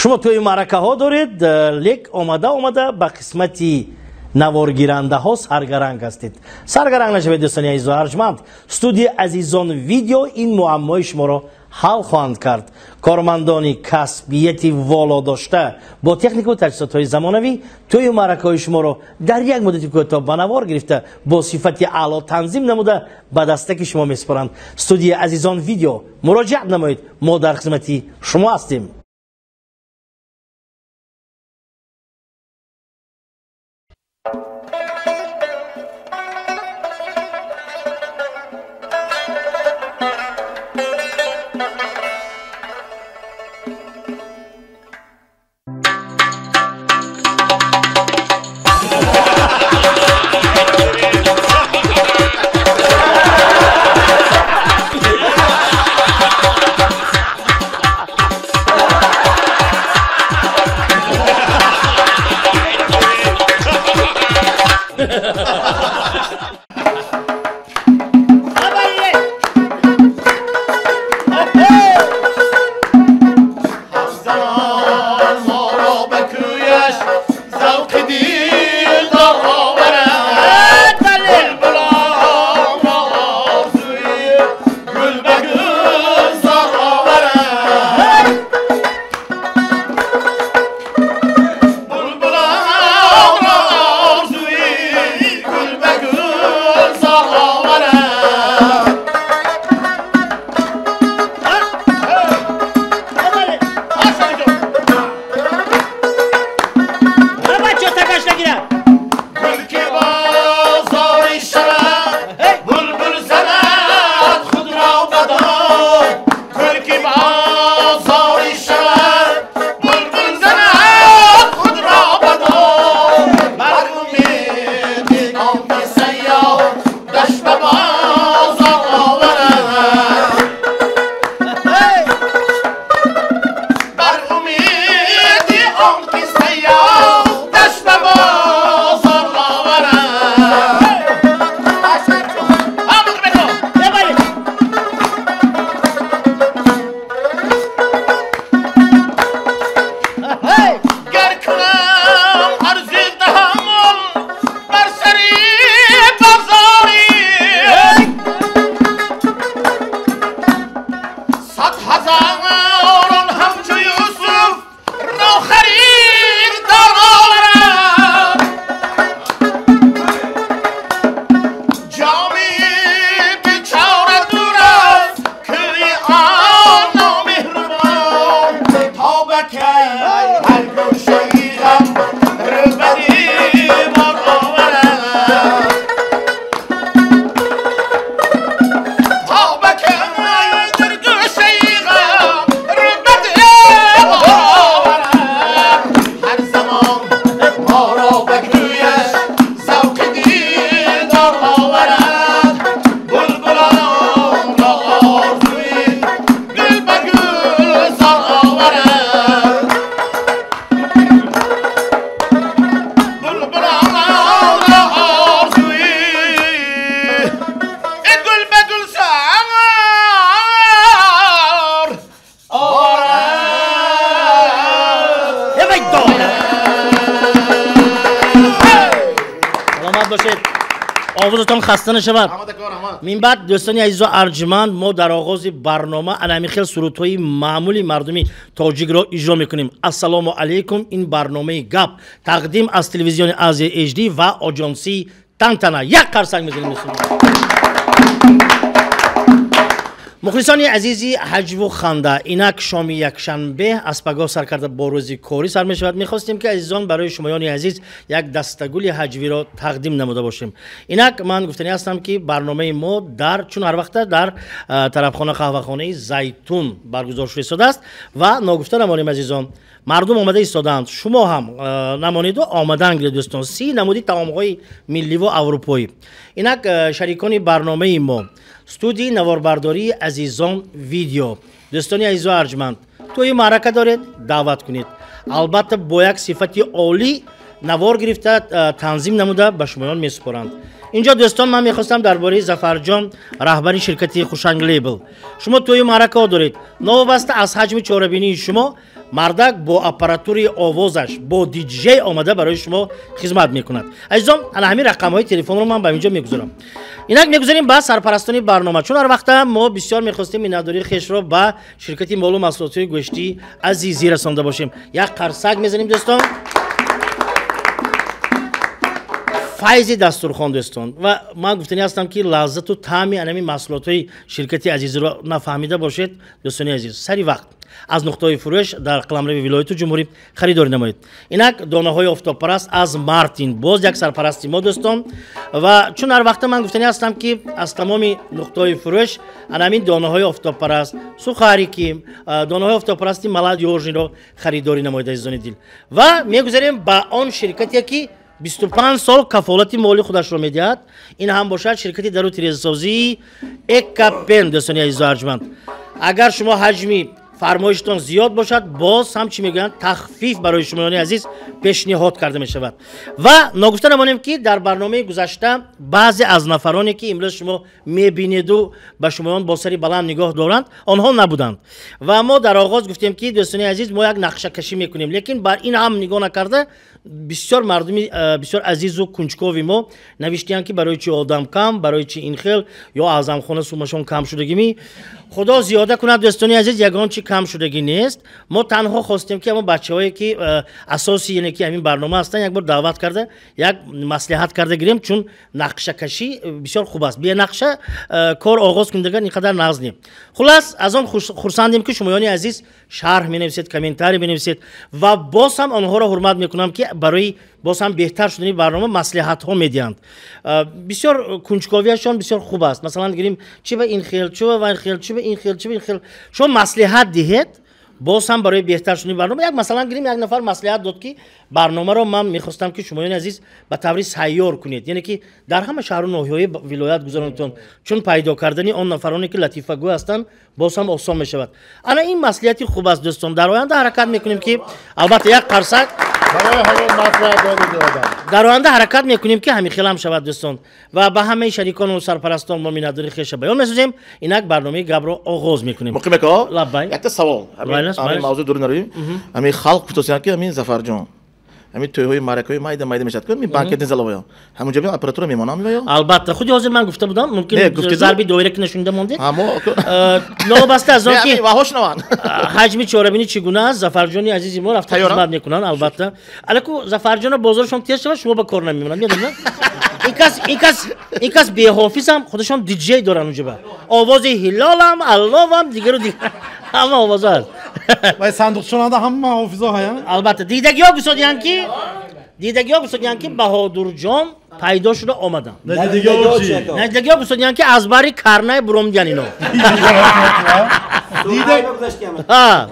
Шумо тӯи маъракаҳо доред, лек омада ба қисмати наворгирандаҳо саргаранг ҳастед. Саргаранг нашавед, дӯстони азизу арҷманд. Студияи Азизон Видео ин муаммои шуморо ҳал хоҳанд кард. Кормандони касбияти воло дошта бо технику таҷҳизотҳои замонавӣ тӯю маъракаҳои шуморо дар як муддати кӯтоҳ ба навор гирифта бо сифати аъло танзим намуда ба дастаки шумо месупоранд. Студияи Азизон Видео муроҷиат намоед, мо дар хизмати шумо ҳастем. Овозатон хаста нашавад. Мин баъд дӯстони азизу арҷманд, мо дар оғози барнома ана хел сурудҳои маъмули мардуми тоҷикро иҷро мекунем. Ассалому алайкум, ин барномаи Гап тақдим аз телевизиони Азия HD ва оҷонсии Тантана. Як қарсак мезанем. Мухлисони азизи ҳаҷву ханда, инак шоми якшанбе аз пагоҳ сар карда бо рӯзи корӣ сар мешавад. Мехостем ки азизон барои шумоёни азиз як дастагули ҳаҷвиро тақдим намуда бошем. Инак ман гуфтанӣ ҳастам ки барномаи мо дар чун ҳар вақта дар тарабхона қаҳвахонаи Зайтун баргузор шуда истодааст ва ногуфта намонем азизон, мардум омада истодаанд, шумо ҳам намонеду омадан гиред дӯстон. 30 намуди таомҳои милливу аврупоӣ. Инак шарикони барномаи мо студияи наворбардории Азизон Видео. Дӯстони азизу арҷманд, тӯи маърака доред, даъват кунед. Албатта бо як сифати олӣ навор гирифта танзим намуда ба шумоён месупоранд. Инҷо дӯстон ман мехостам дар бораи Зафарҷон, раҳбари ширкати Хушанг Лейбл. Шумо тӯю маъракаҳо доред. Новобаста аз ҳаҷми чорабинии шумо, мардак бо аппаратураи овозаш, бо диджей омада барои шумо хизмат мекунад. Азизон, ана ҳамин рақамҳои телефонро ман ба инҷо мегузорам. Инак мегузарем ба сарпарастони барнома. Чун ҳар вақта мо бисёр мехостем миннатдории хешро ба ширкати молу маҳсулотҳои гӯштии Азизӣ расонда бошем. Як қарсак мезанем дӯстон. Файзи дастурхон дӯстон. Ва ман гуфтанӣ ҳастам, ки лаззату таъми анами маҳсулотҳои ширкати Азизиро нафаҳмида бошед, дӯстони азиз, сари вақт аз нуқтаҳои фурӯш дар қаламрави вилояту ҷумҳурӣ харидорӣ намоед. Инак донаҳои офтобпараст аз Мартин, боз як сарпарасти мо дӯстон. Ва чун ҳар вақта ман гуфтанӣ ҳастам, ки аз тамоми нуқтаҳои фурӯш анамин донаҳои офтобпараст, сухарики, донаҳои офтобпарасти Молодёжниро харидорӣ намоед, азизони дил. Ва мегузарем ба он ширкате, ки 25 сол кафолати моли худашро медиҳад. Ин ҳам бошад ширкати дару тирезасозии Экапен, дӯстони азизу арҷманд. Агар шумо ҳаҷми фармоиштон зиёд бошад, боз ҳам чӣ мегӯянд, тахфиф барои шумоёни азиз пешниҳод карда мешавад. Ва ногуфта намонем, ки дар барномаи гузашта баъзе аз нафароне, ки имрӯз шумо мебинеду ба шумоён бо сари баланд нигоҳ доранд, онҳо набуданд. Ва мо дар оғоз гуфтем, ки дӯстони азиз, мо як нақшакашӣ мекунем, лекин бар ин ҳам нигоҳ накарда бисёр мардуми бисёр азизу кунҷкови мо навиштиянд, ки барои чи одам кам, барои чи ин хел ё Аъзамхона сумашон кам шудагими. Худо зиёда кунад дӯстони азиз, ягон чи кам шудагӣ нест. Мо танҳо хостем, ки ҳамон бачаҳое, ки асоси яъне ки ҳамин барнома ҳастанд, як бор даъват карда, як маслиҳат карда гирем, чун нақшакашӣ бисёр хуб аст. Бе нақша кор оғоз кунидагар ин қадар нағз не. Хулас, аз он хурсандем, ки шумоёни азиз шарҳ менависед, комментарий менависед ва боз ҳам онҳоро ҳурмат мекунам, ки барои боз ҳам беҳтар шудани барнома маслиҳатҳо медиҳанд. Бисёр кунҷковиашон бисёр хуб аст. Масалан гирем, чи ба ин хел, чи ба ин хел, чи ба ин хел, чи ба ин хел. Шумо маслиҳат диҳед, боз ҳам барои беҳтар шудани барнома. Як масалан гирем, як нафар маслиҳат дод, ки барномаро ман мехостам, ки шумоёни азиз ба таври сайёр кунед, яъне ки дар ҳама шаҳру ноҳияҳои вилоят гузаронедтон, чун пайдо кардани он нафароне, ки латифагӯ ҳастанд, боз ҳам осон мешавад. Ана ин маслиҳати хуб аст дӯстон. Дар оянда ҳаракат мекунем, ки албатта як қарсак дар оянда ҳаракат мекунем, ки ҳамин хел ҳам шавад дӯстон. Ва ба ҳамаи шарикону сарпарастон мо миннатдории хеша баён месозем. Инак барномаи гапро оғоз мекунем. Муқим ака, якта савол. Ҳамин мавзӯъ дур наравем. Ҳамин халқ гуфтосиянд, ки ҳамин Зафарҷон, ҳамин тӯйҳои маъракаҳои майда майда мешавад, ки банкетни заловаё ҳамунҷо биён аппаратура мемонам ё? Албатта, худи ҳозир ман гуфта будам, мумкин зарби доира ки нашунида мондед. Новобаста аз он ки ҳаҷми чорабинӣ чӣ гуна аст, Зафарҷони азизи мо рафта хизмат мекунанд, албатта. Алаку Зафарҷона бозоршон тез шавад, шумо ба кор намемонад, медонед? Ин кас беҳофизам, худашон диджей доранд унҷо. Овози Ҳилолам, Алловам, дигару дигар ҳама овозҳо аст. Вай сандуқчонада ҳама ҳофизо ҳаян? Албатта, дидагиҳо гусодиянд, ки Баҳодурҷон пайдо шуда омаданд. Надидагиҳо гусодиянд, ки аз бари карнай буромдиян ино.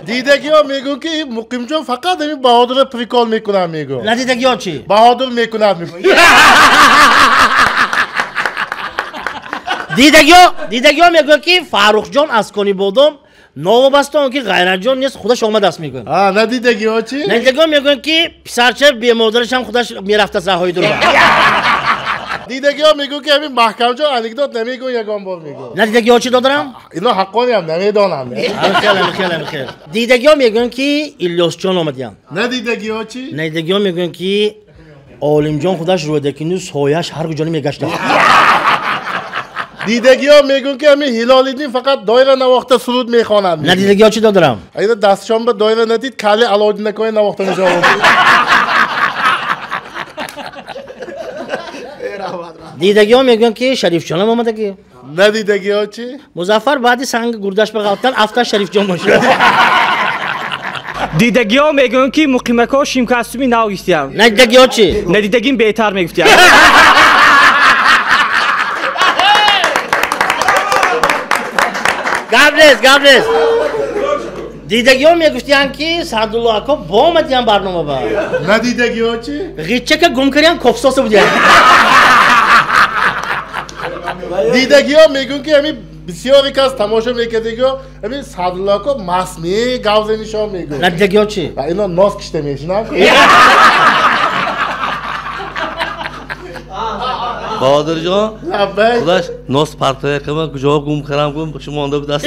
Дидагиҳо мегӯянд, ки Муқимҷон фақат ҳамин Баҳодурро прикол мекунад, мегӯяд. Надидагиҳо чӣ? Баҳодур мекунад. Дидагиҳо мегӯянд, ки Фаррухҷон аз Конибодом новобаста он ки Ғайратҷон нест, худаш омадааст, мегӯянд. Надидагиҳо чӣ? Надидагиҳо мегӯянд, ки писарча бемодарашам худаш мерафтааст раҳои дурба. Дидагиҳо мегӯянд, ки ҳамин Маҳкамҷон анекдот намегӯяд, ягон бор мегӯяд. Надидагиҳо чӣ додарам? Ино ҳаққониам намедонам. Хел. Дидагиҳо мегӯянд, ки Илёсҷон омадиянд. Надидагиҳо чӣ? Надидагиҳо мегӯянд, ки Олимҷон худаш рӯдакину сояш ҳар куҷо мегаштааст. Дидагиҳо мегӯянд, ки ҳамин Ҳилолиддин фақат доира навохта суруд мехонад. Надидагиҳо чӣ додарам? Ино дастшон ба доира надид, кали Алоуддинакои навохта мешавад. Дидагиҳо мегӯянд, ки Шарифҷонам омадагӣ. Надидагиҳо чӣ? Музаффар баъди санг гурдаш ба ғалтан афта Шарифҷон бошад. Дидагиҳо мегӯянд, ки муқимакҳо шимкастуми нав гирифтиям. Надидагиҳо чӣ? Надидагим беҳтар мегуфтиям. Гап нест, гап нест. Дидагиҳо мегуфтиянд, ки Саъдулло ако бомадиян барнома ба. Надидагиҳо чӣ? Ғиччака гум кардиян, кофсоса будиян. Дидагиҳо мегӯянд, ки ҳамин бисёре кас тамошо мекардагиҳо ҳамин Саъдулло ако мастме гавзанишон мегӯяд. Надидагиҳо чӣ? Ино нос кишта мешинанд. Баҳодирҷон, худаш нос партоя кама куҷо гум карам гум шумо онда будаст.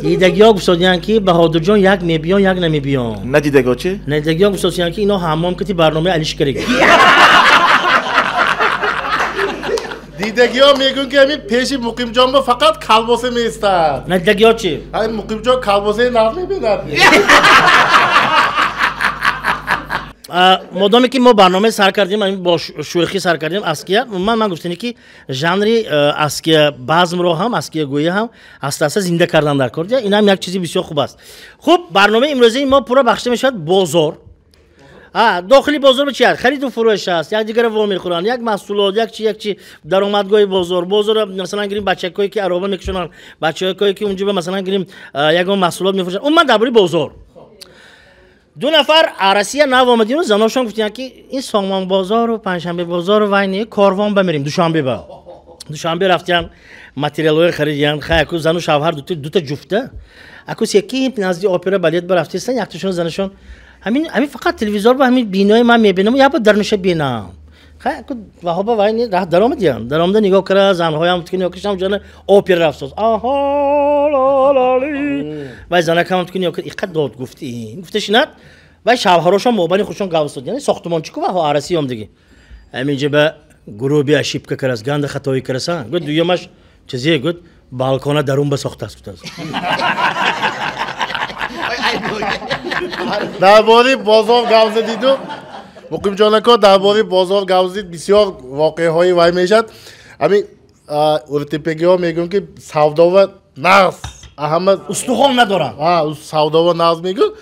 Дидагиҳо гуфтодиянд ки Баҳодирҷон як мебиён, як намебиён. Надидагиҳо чӣ? Надидагиҳо гуфтодиянд ки ино ҳаммом кати барномаи алишкарег. Дидагиҳо мегӯянд ки ҳамин пеши Муқимҷон ба фақат калбоса меистад. Надидагиҳо чӣ? Ҳамин Муқимҷон калбосаи нағз мебинад. Модоме ки мо барномаи сар кардем, ҳамин бо шӯхӣ сар кардем, аския, ман гуфтем ки жанри аския базмро ҳам, аскиягӯӣ ҳам аста-аста зинда кардан дар кор. Ин ҳам як чизи бисёр хуб аст. Хуб, барномаи имрӯзаи мо пурра бахшида мешавад бозор. Дохили бозор чи аст? Хариду фурӯш аст, якдигарро во мехӯранд, як маҳсулот, як чи, як чи, даромадгоҳи бозор. Бозорро масалан гирим бачакое ки ароба мекушонанд, бачакое ки унҷо масалан гирим ягон маҳсулот мефурӯшанд. Умуман дар бораи бозор. Ду нафар Россия нав омадину заношон гуфтиянд ки ин Сомон бозору Панҷшанбе бозору вай не, корвон ба мерем Душанбе ба. Душанбе рафтиянд, материалҳое харидиянд. Хай аку зану шавҳар дута ҷуфта. Аку секи назди опера балет ба рафтистанд, якташон занашон ҳамин фақат телевизор ба ҳамин бинои ман мебинам, як бор дарунша бинам. Хай аку ваҳоба вай не, раҳ даромадиянд. Даромада нигоҳ кара, занҳоям тики нигоҳ кашам ҷана опера рафтост. Аҳа ла ла ли. Вай занакам тики нигоҳ кара, иққат дод гуфти. Гуфта шинат, вай шавҳарошон мобайни худшон гап зад. Яъне сохтмончику ваҳо арасӣ омдиги. Ҳамин ҷа ба гурӯҳи ошибка карас, ганда хатоӣ караса. Гуфт дуюмаш чизе гуфт, балкона дарун ба сохтааст гуфтааст. Дар бораи бозор гап задиду Муқимҷон ака, дар бораи бозор гап задид, бисёр воқеаҳои вай мешавад. Ҳамин УРТПГ-ҳо мегӯянд ки савдова нағз, ҳама устухон надоранд. Савдова нағз мегӯянд.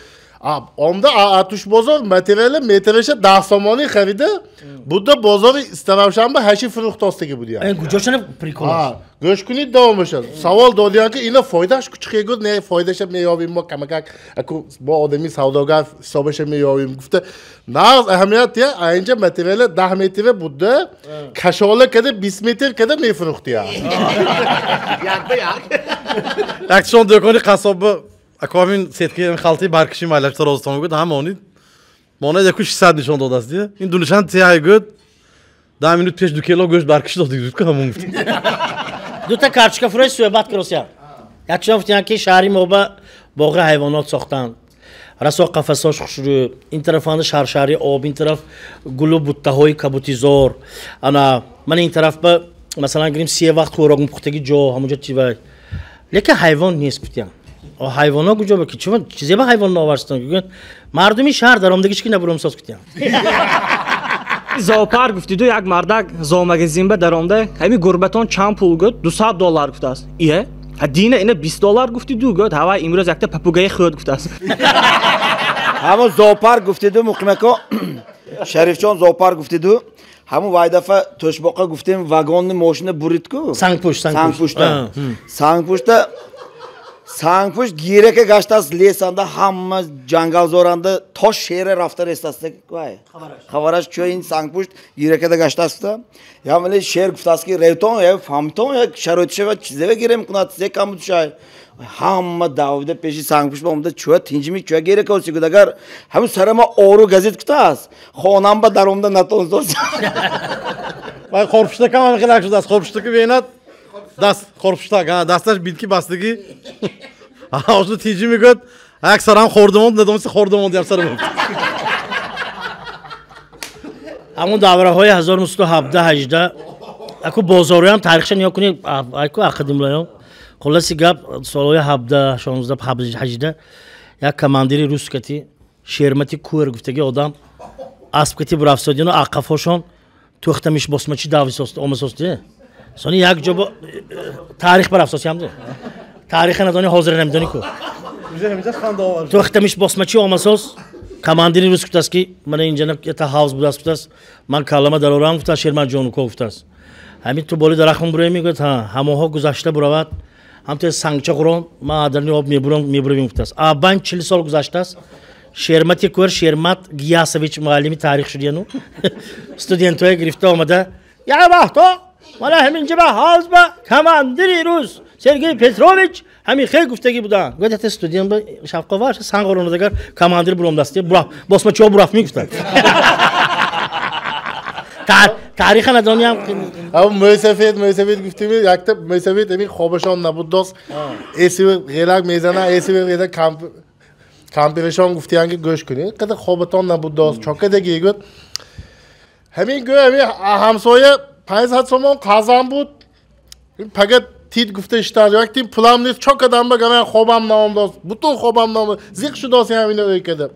Омда Атуш бозор материали метраша 10 сомонӣ харида, буда бозори Истаравшанба ҳаши фурӯхтостагӣ будиянд. Ин куҷошана прикол аст? Гӯш кунед, давом бошад. Савол додиянд ки ина фоидааш кучиқе гуфт, не фоидаша меёбем мо камакак, аку бо одами савдогар ҳисобаша меёбем гуфта. Нағз аҳамият я, инҷа материали 10 метра буда, кашола када 20 метр када мефурӯхтиянд. Якчанд дӯкони қассоба аквамин сетки халти баркиши майлаш тарозтон гуфт, ҳама онид. Мона яку 600 нишон додаст дия. Ин дунишан тиай гуфт, 10 минут пеш 2 кило гӯшт баркиш дод гуфт, ки ҳамон гуфт. Дута карчика фурӯш суҳбат каросия. Якчанд гуфтиянд ки шаҳри мо ба боғи ҳайвонот сохтанд. Расо қафасош хушрӯ, ин тараф анда шаршари об, ин тараф гулу буттаҳои кабутизор. Ана ман ин тараф ба масалан гирим се вақт хӯрок пухтаги ҷо, ҳамонҷо чи вай. Лекин ҳайвон нест гуфтиянд. Ҳайвонҳо куҷо ба ки? Чизе ба ҳайвон наоварстанд? Гӯянд мардуми шаҳр даромадагиш ки набурум соз гуфтиянд. Зоопарк гуфтиду як мардак зоомагазин ба даромада, ҳамин гурбатон чанд пул гуфт, $200 гуфтааст. Ие? Ҳа дина ина $20 гуфтиду гуфт, ҳавай имрӯз якта папугайи хӯрд гуфтааст. Ҳамон зоопарк гуфтиду Муқимако, Шарифҷон зоопарк гуфтиду, ҳамон вай дафъа Тӯшбоқа гуфтем вагонни мошина бурид ку? Сангпушт, сангпушта. Сангпушта Сангпушт гирака гаштааст лесанда, ҳама ҷангалзоранда то шера рафта рестаст. Вай. Хабараш чо ин сангпушт гиракада гаштааст. Я вале шер гуфтааст ки ревтон, я фаҳмтон, я шароитшава чизева гире мекунад, зе кам шай. Ҳама давида пеши сангпушт омада, чӯа тинҷми, чӯа гирака оси гуд. Агар ҳамун сарама ору газет гуфтааст, хонам ба даромда натонстост. Вай хорпуштакам ҳам хелак шудааст. Хорпуштаки бенад даст хорпуштак, дасташ битки бастагӣ. Ошно тинҷи мегӯяд, як сарам хӯрдамонд, надониста хӯрдамонд, як сарам. Ҳамон давраҳои 1917-18 аку бозорҳоям таърихша нигоҳ кунед, аку ақидимлаём. Хулоси гап, солҳои 17, 16, 18 як командири рус кати Шермати Куэр гуфтаги одам асп кати бурафсодино аққафошон Тӯхтамиш босмачи дависост, омасости. Сони як ҷо бо таърих барафсосиям ду. Таъриха надони, ҳозира намедони ку. Тӯхтамиш босмачи омасос, командири рус гуфтааст ки мана инҷа ята ҳавз будааст гуфтааст, ман каллама дарорам гуфтааст, Шерматҷонуко гуфтааст. Ҳамин ту боли дарахтон буроем мегӯяд, ҳа, ҳамоҳо гузашта буравад, ҳамтои сангча хӯрон, ман адарни об мебурам, мебуравем гуфтааст. Абан 40 сол гузаштааст. Шермати Куэр, Шермат Гиясович муаллими таърих шудияну студентҳое гирифта омада, як вақто мана ҳаминҷа ба ҳавз ба командири рус Сергей Петрович ҳамин хел гуфтагӣ буданд. Гуфт якта студент ба шавқовар санг оронадагар командир буромдаст. Босмачиҳо бурафт мегуфтанд. Тариха надониям. Мӯйсафед гуфтем, якта мӯйсафед ҳамин хобашон набуд дост. Эсиви ғелак мезана, эсиви ғелак кампирашон гуфтиян ки гӯш кунед, қадар хобатон набуд дост. Чокадаги гуфт. Ҳамин гӯ ҳамин ҳамсоя 500 сомон қазам буд. Пагат тит гуфта иштад, як тим пулам нест, чокадам ба гаман хобам наом дост. Бутун хобам наом. Зиқ шудост ҳамин ӯй када.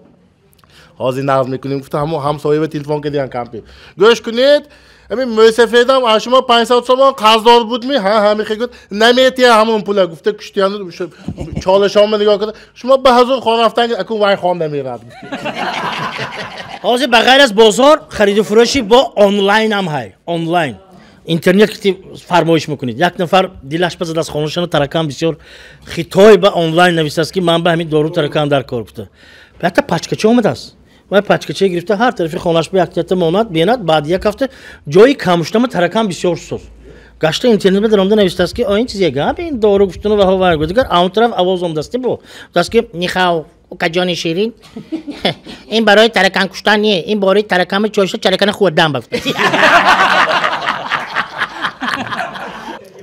Ҳозир нағз мекунем, гуфта ҳамон ҳамсоя ба телефон кардиян кампир. Гӯш кунед, ҳамин мӯйсафедам аз шумо 500 сомон қарздор будми? Ҳа, ҳамин хел гуфт. Наметия ҳамон пула гуфта куштиян чолашонма нигоҳ карда. Шумо ба ҳазур хон рафтан, акун вай хон намерад. Ҳозир ба ғайр аз бозор хариду фурӯши бо онлайн ҳам ҳай. Онлайн. Интернет ки фармоиш мекунед. Як нафар дилаш пазад аз хонашона таракан бисёр Хитой ба онлайн нависааст ки ман ба ҳамин дору таракан дар кор гуфта. Якта пачкача омадааст. Вай пачкача гирифта ҳар тарафи хонаш ба якта монад, бенад, баъд як ҳафта ҷои камшудама таракан бисёр шуд. Гашта интернет ба даромада навиштааст ки ин чизе гап, ин дору гуфтуну ва ҳо вай. Дигар он тараф овоз омадааст бо. Гуфтааст ки нихао, укаҷони ширин. Ин барои таракан куштан не, ин барои таракани чойша чаракана хӯрдан ба.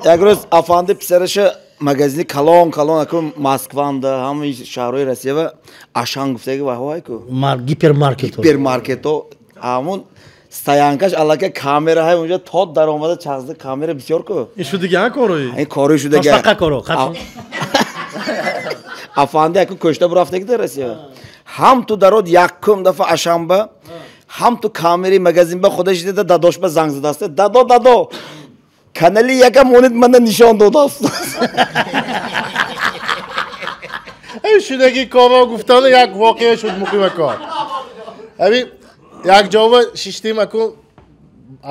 Як рӯз афанди писараша магазини калон калон аку Москванда, ҳамаи шаҳрҳои Россия ва Ашан гуфтаги ваҳвай ку. Гипермаркето. Гипермаркето. Ҳамон стоянкаш аллакай камераҳай унҷа то даромада чахзда камера бисёр ку. Ин шудига корои? Ин корои шудига. Ташақа коро. Афанди аку кӯшта бурафтаги дар Россия. Ҳам ту дарод якум дафа Ашанба, ҳам ту камераи магазинба худаш дида дадошба занг задаст. Дадо, дадо. Канали яка монид мана нишон додааст. Эй шудаги коро гуфтану як воқеа шуд муқима кор. Ҳамин як ҷоба шиштим аку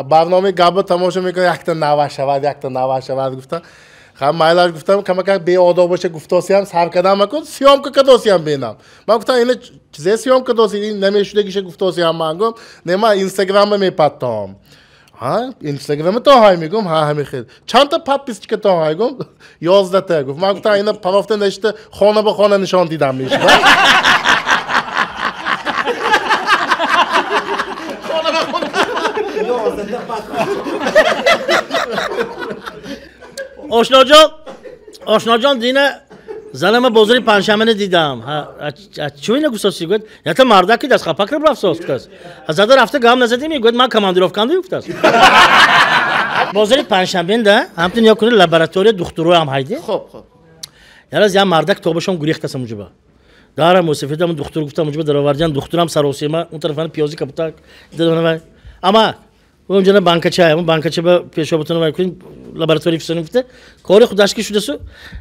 барномаи гапро тамошо мекунам, якта нава шавад, якта нава шавад гуфтам. Ҳам майлаш гуфтам, камакак беодобаша гуфтосиям, сар кардам аку съёмка кадосиям бенам. Ман гуфтам ина чизе съёмка доси, ин намешудагиша гуфтосиям ман гум, не ман инстаграмма мепаттом. Ҳа, инстаграма то ҳай мегум, ҳа ҳамин хел. Чандта подписчика то ҳай гум? 11та гуфт. Ман гуфтам ина парофта ништа хона ба хона нишон дидам мешавад. Хона ба хона. 11та подписчика. Ошноҷон, ошноҷон дина занама бозори панҷшанбе дидам. Чӣ ина гуфтоси гуфт? Якта мардак ки дастхапак ро рафт гуфтааст. Зада рафта гам назадем гуфт ман командировкам гуфтааст. Бозори панҷшанбе да ҳамтун як куни лаборатория духтуро ҳам ҳайде. Хоб, хоб. Яраз як мардак тобашон гурехтаст муҷиба. Дара мусафидам духтур гуфтам муҷиба даровардан духтурам саросема он тарафан пиёзи капутак. Ама онҷана банкача, он банкача ба пешобатон вай кунин лаборатория фисоним гуфта кори худаш ки шудасу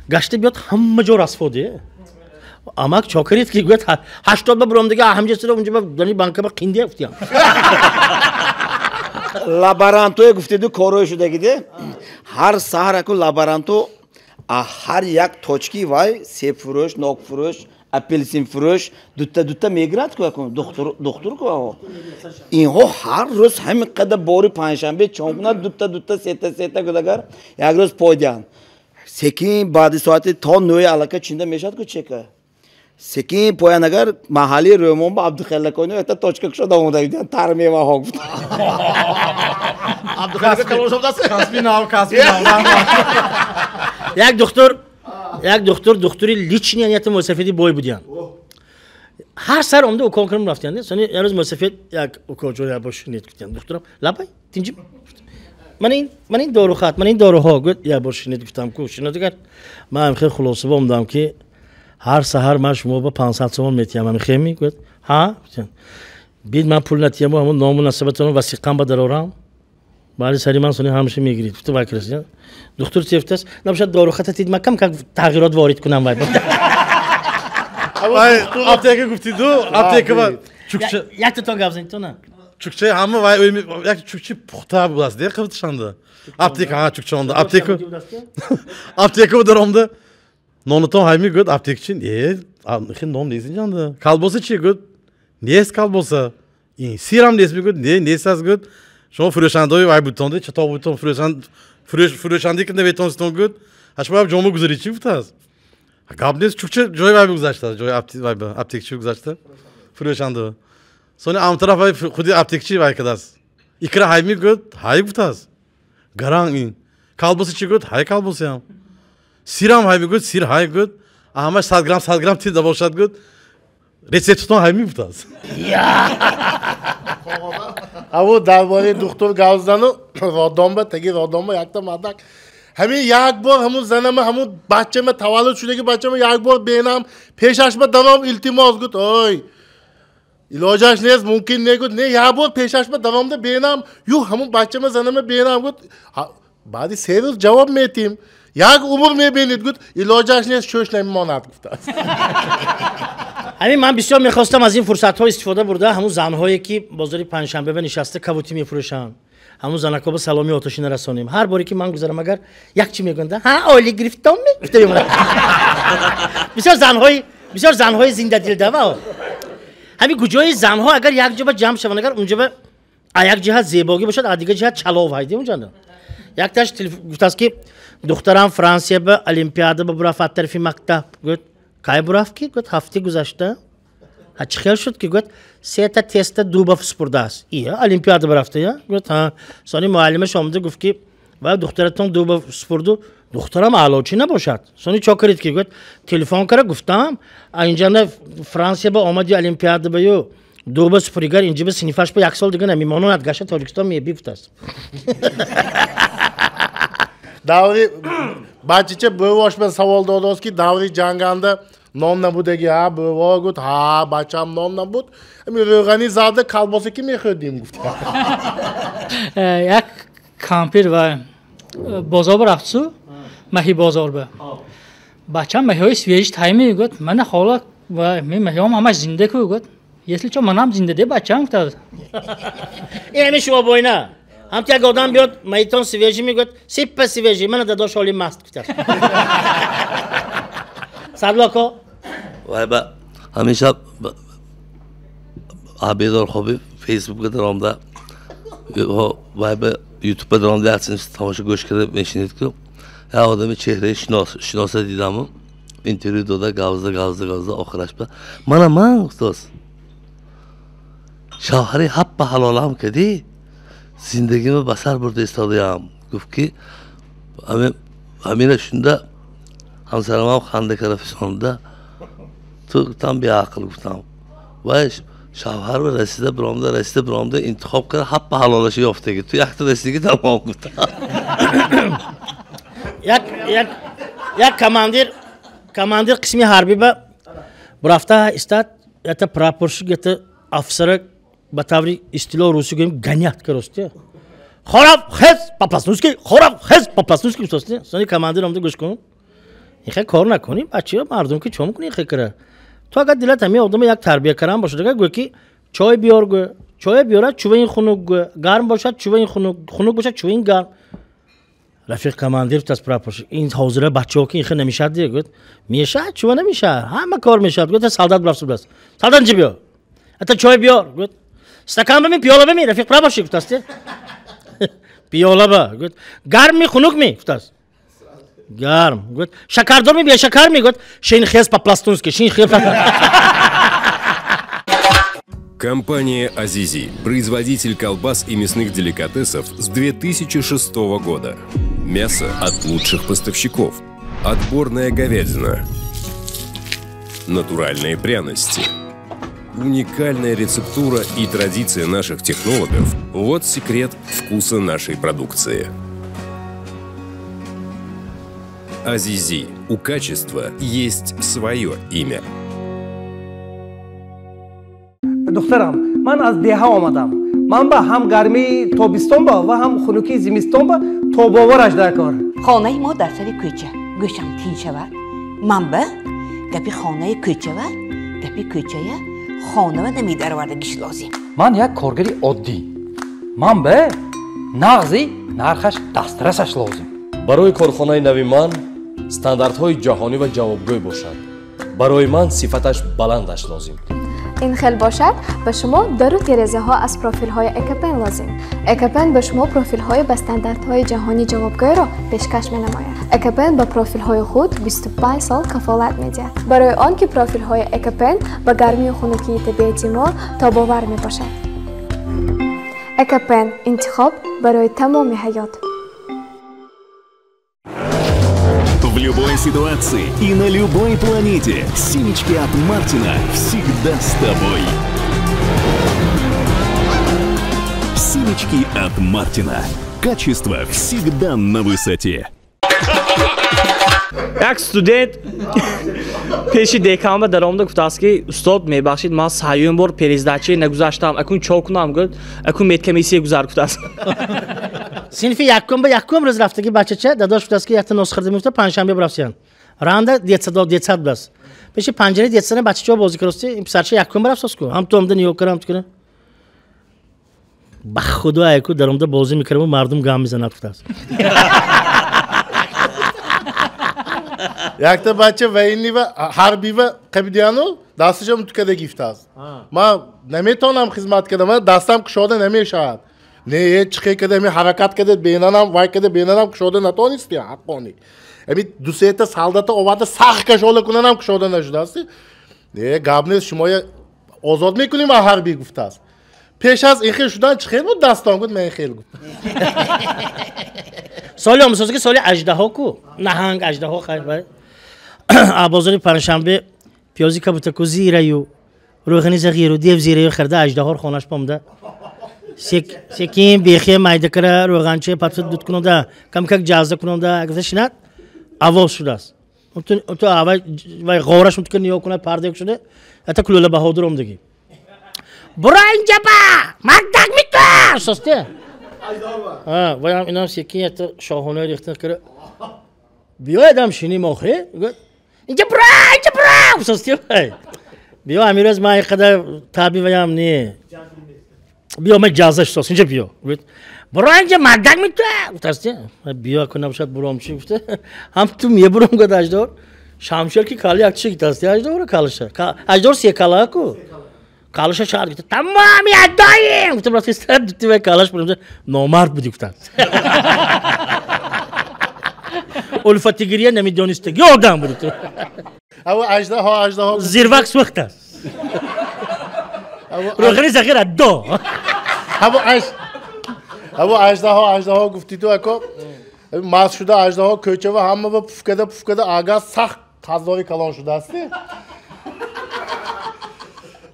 гашта биёд ҳама ҷо расфоде. Амак чокарид ки гӯяд 80 ба буром дига ҳамҷа сира онҷа ба дани банка ба қиндия гуфтиям. Лаборантое гуфтеду корое шудагиде. Ҳар саҳар аку лаборанто ҳар як точки вай себфурӯш, нокфурӯш, апелсинфурӯш дутта дутта мегирад ку акун духтур, духтур ку аҳо. Инҳо ҳар рӯз ҳамин қадар бори панҷшанбе чон кунад дутта дутта сета сета гудагар як рӯз пойдиҳанд. Секин баъди соати то 9 аллакай чинда мешавад ку чека. Секин поян агар маҳалли Рӯмон ба Абдухаллакони якта точка кушода омода бидиҳанд тар меваҳо гуфт. Абдухаллака калон шудаст? Касби нав, касби нав. Як духтур, духтури лични янияти мусафиди бой будиянд. Ҳар сар омда укол кардам рафтиянд. Сони як рӯз мусафид як укол ҷоя бош нет гуфтиянд. Духтурам лабай тинҷи ман ин дорухат, ман ин доруҳо гуфт як бор шинед гуфтам ку шинед дигар. Ман хеле хулоса омдам ки ҳар саҳар ман шумо ба 500 сомон метиҳам. Ҳамин хеми гуфт ҳа гуфтиянд. Бид ман пул натиҳам ҳамон ному насабатонро васиқам ба дарорам. Баъди сари ман сони ҳамеша мегирид. Гуфта вай кирасия. Духтур чефтааст. Набошад дорухата тид ман кам как тағйирот ворид кунам вай. Вай аптека гуфтиду, аптека ва чукча. Якта то гап занед то на. Чукча ҳама вай як чукчи пухта будааст, де қивтишанда. Аптека ҳа чукчонда. Аптека. Аптека даромда. Нонатон ҳайми гуфт аптекачин, хин нон нест инҷанда. Колбоса чи гуфт? Нест колбоса. Ин сирам нест мегуфт, не нест аст гуфт. Шумо фурӯшандаҳои вай бутонда, чато бутон фурӯшанде ки наметонистон гуфт. Ҳашмояб ҷома гузари чӣ гуфтааст? Гап нест, чукча ҷои вай гузаштааст, ҷои аптекчи гузашта, фурӯшанда. Сони ам тараф вай худи аптекчи вай кардааст. Икра ҳай мегӯяд, ҳай гуфтааст. Гаранг ин. Колбаса чӣ гӯяд, ҳай колбасаям. Сирам ҳай мегӯяд, сир ҳай гӯяд. Ҳамаш 100 грамм 100 грамм тир бошад гӯяд. Рецептон ҳай мегуфтааст. Аву дар бораи духтур гап зану роддомба, таги роддомба якта мардак ҳамин як бор ҳамун занама, ҳамун бачама, таваллуд шудаги бачама як бор бенам пешашма даром илтимос гуфт. Ой, илоҷаш нест, мумкин не гуфт. Не, як бор пешашма даромда бенам, ю ҳамун бачама, занама бенам гуфт. Баъди 3 рӯз ҷавоб метим, як умр мебинед гуфт. Илоҷаш нест, шӯш намемонад гуфтааст. Ҳамин ман бисёр мехостам аз ин фурсатҳо истифода бурда ҳамун занҳое ки бозори панҷшанбе нишаста кабутӣ мефурӯшанд, ҳамун занакҳо ба саломи оташӣ нарасонем. Ҳар боре ки ман гузарам, агар як чӣ мегӯянд, ҳа оили гирифтом ми? Бисёр занҳои зиндадилдава. Ҳамин куҷои занҳо агар як ҷоба ҷамъ шаванд, агар унҷоба як ҷиҳат зебогӣ бошад, а дигар ҷиҳат чалов ҳайди унҷанда. Якташ гуфтааст ки духтарам Франсия ба олимпиада ба бурафт аз тарафи мактаб. Гӯяд, кай бурафт ки? Гӯяд, ҳафти гузашта. Ҳа чӣ хел шуд ки? Гӯяд, сета теста дуба супурдааст. Ия, олимпиада бурафта, я? Гӯяд, ҳа. Сони муаллимаш омада гуфт ки ва духтаратон дуба супурду, духтарам аълочӣ набошад. Сони чо кард ки? Гӯяд, телефон кара гуфтам, инҷанда Франсия ба омади олимпиада ба ю дуба супуригар инҷа ба синифаш ба як сол дига намемонад, гаша Тоҷикистон меби гуфтааст. Даври бачача бувош ба савол додааст ки даври ҷанганда нон набудаги, ҳа буво гуфт, ҳа бачам нон набуд, ҳамин рӯғани зарда колбаса ки мехӯрдем гуфт. Як кампир ва бозор рафтсу, маҳи бозор ба. Бачам маҳиҳои свежий тай мегӯяд, мана хола ва маҳиҳом ҳамаш зинда ку гӯяд. Если чо манам зинда де бачам гуфтааст. Ин ҳамин шумо бойна. Ҳамти як одам биёд, маитон свежий мегӯяд, сиппа свежий, мана дадош оли маст гуфтааст. Садлоко. Вай ба ҳамеша бедорхоби Фейсбукка даромда, вай ба Ютубка даромда якчанд тамошо гӯш карда мешинед ку. Як одами чеҳраи шиноса дидаму, интервю дода, гавзда, гавзда, гавзда, охираш ба мана ман устоз. Шавҳари ҳаппа ҳалолам кардӣ, зиндагима ба сар бурда истодаям. Гуфт ки ҳамина шунда ҳамсарамам ханда карда фисонда, ту гуфтам беақл гуфтам. Вай шавҳар ба расида биромда, расида биромда интихоб карда ҳаппа ҳалолаша ёфтаги. Ту якта расидиги тамом гуфтам. Як командир қисми ҳарбӣ ба бурафта истад, якта прапорщик, якта афсара ба таври истилоҳ русӣ гӯем ганят карости. Хорав хез по-пластунски, хорав хез по-пластунски гуфтости. Сони командир омада гӯш кун. Ихе кор накунӣ, бачаё мардум ки чо мекунӣ ихе кара? Ту агар дилат ҳамин одама як тарбия кардан бошад, агар гӯ ки чой биёр гӯ, чой биёрад чуваин хунук гӯ, гарм бошад чуваин хунук, хунук бошад чуваин гарм. Рафиқ командир гуфтааст прапорщик, ин ҳозира бачаҳо ки ихе намешавад ди, гӯяд, мешавад, чува намешавад, ҳама кор мешавад. Гӯяд, солдат бурафт будааст. Солдат инҷа биё. Ата чой биёр, гӯяд. Стакан бами, пиёла бами, рафиқ прапорщик гуфтааст. Пиёла ба, гӯяд. Гарм ми, хунук ми, гуфтааст. Гарм, гӯяд. Шакардор ми, бешакар ми, гӯяд. Шин хез по-пластунски, шин хез. Компания «Азизи» – производитель колбас и мясных деликатесов с 2006 года. Мясо от лучших поставщиков. Отборная говядина. Натуральные пряности. Уникальная рецептура и традиция наших технологов – вот секрет вкуса нашей продукции. «Азизи» – у качества есть свое имя. Духтарам, ман аз деҳа омадам. Ман ба ҳам гармии тобистон ба ва ҳам хунукии зимистон ба тобовараш дар кор. Хонаи мо дар сари кӯча. Гӯшам тин шавад. Ман ба гапи хонаи кӯчава, гапи кӯчая хонава намедаровардагиш лозим. Ман як коргари оддӣ. Ман ба нағзи нархаш дастрасаш лозим. Барои корхонаи нави ман стандартҳои ҷаҳонӣ ва ҷавобгӯй бошад. Барои ман сифаташ баландаш лозим. Ин хел бошад, ба шумо дару терезаҳо аз профилҳои Экопен лозим. Экопен ба шумо профилҳои ба стандартҳои ҷаҳонӣ ҷавобгӯйро пешкаш менамояд. Экопен ба профилҳои худ 25 сол кафолат медиҳад. Барои он ки профилҳои Экопен ба гармию хунукии табиати мо тобовар мебошад. Экопен – интихоб барои тамоми ҳаёт. В любой ситуации и на любой планете семечки от Мартина всегда с тобой. Семечки от Мартина. Качество всегда на высоте. Як студент пеши деканба даромада гуфтааст, ки устод, мебахшид, ман саюм бор пересдача нагузаштам, акун чо кунам? Гуфт, акун медкомиссия гузар, гуфтааст. Синфи якум ба якум рӯз рафтаги бачача дадош гуфтааст, ки якта нос хӯрда мефта, панҷшанбе бурафтиян. Ранда детсадо детсад будааст. Пеши панҷараи детсада бачачаҳо бозӣ карости, ин писарча якум рафтааст ку. Ҳам ту омда нигоҳ кара, ҳам ту кара. Ба худо айку даромда бозӣ мекардаму мардум гам мезанад, гуфтааст. Якта бача военный ва ҳарбива қабидияну дасташам тукада гифтааст. Ман наметавонам хизмат кардам, дастам кушода намешавад. Не, чиқе када, ми ҳаракат када, бенанам, вай када, бенанам кушода натонисти, ҳаққони. Ами ду сета солдата оварда сахт кашола кунанам кушода нашудааст. Не, гап нест, шумоя озод мекунем аз ҳарбӣ, гуфтааст. Пеш аз ин хел шудан чӣ хел буд дастон? Гуфт, ман ин хел гуфт. Соли омӯзсозӣ соли аждаҳо ку, наҳанг аждаҳо хайр. Бозори панҷшанбе пиёзи кабутаку зираю рӯғани зағиру дев зираю харда аждаҳор хонаш помда. Секин бехе майда кара рӯғанча патфат дуд кунонда, камкак ҷаза кунонда, гуфта шинад, авоз шудааст. Ту авай вай ғораш мутка нигоҳ кунад, парда шуда, ата кулӯла баҳодур омдагӣ. Бура инҷаба! Мардак миту! Состе? Вай ҳам инам секин ята шоҳонаи рехтан кара. Биёедам шиним охе? Инҷа бура, инҷа бура! Состе вай. Биё амирӯз ман ин қадар таби ваям не. Биё ман ҷаза шусос, инҷа биё. Бура инҷа мардак миту! Гуфтасте? Биё кунам шояд буром чи гуфта. Ҳам ту мебурам гуфт аждор. Шамшер ки кали якчи гуфтасте аждора калиша. Аждор се кала ку. Калаша шаҳр гуфта, тамоми адоим! Гуфта, брат, дути вай калаш бурам, номард буди, гуфтааст. Улфатигирия намедонистаги одам буди. Аву аждаҳо, аждаҳо. Зирвак сӯхтааст. Рӯғани зағир адо. Аву аждаҳо, аждаҳо гуфти ту ако, маст шуда аждаҳо кӯчава ҳама ба пуфкада пуфкада ага сахт қаздори калон шудааст.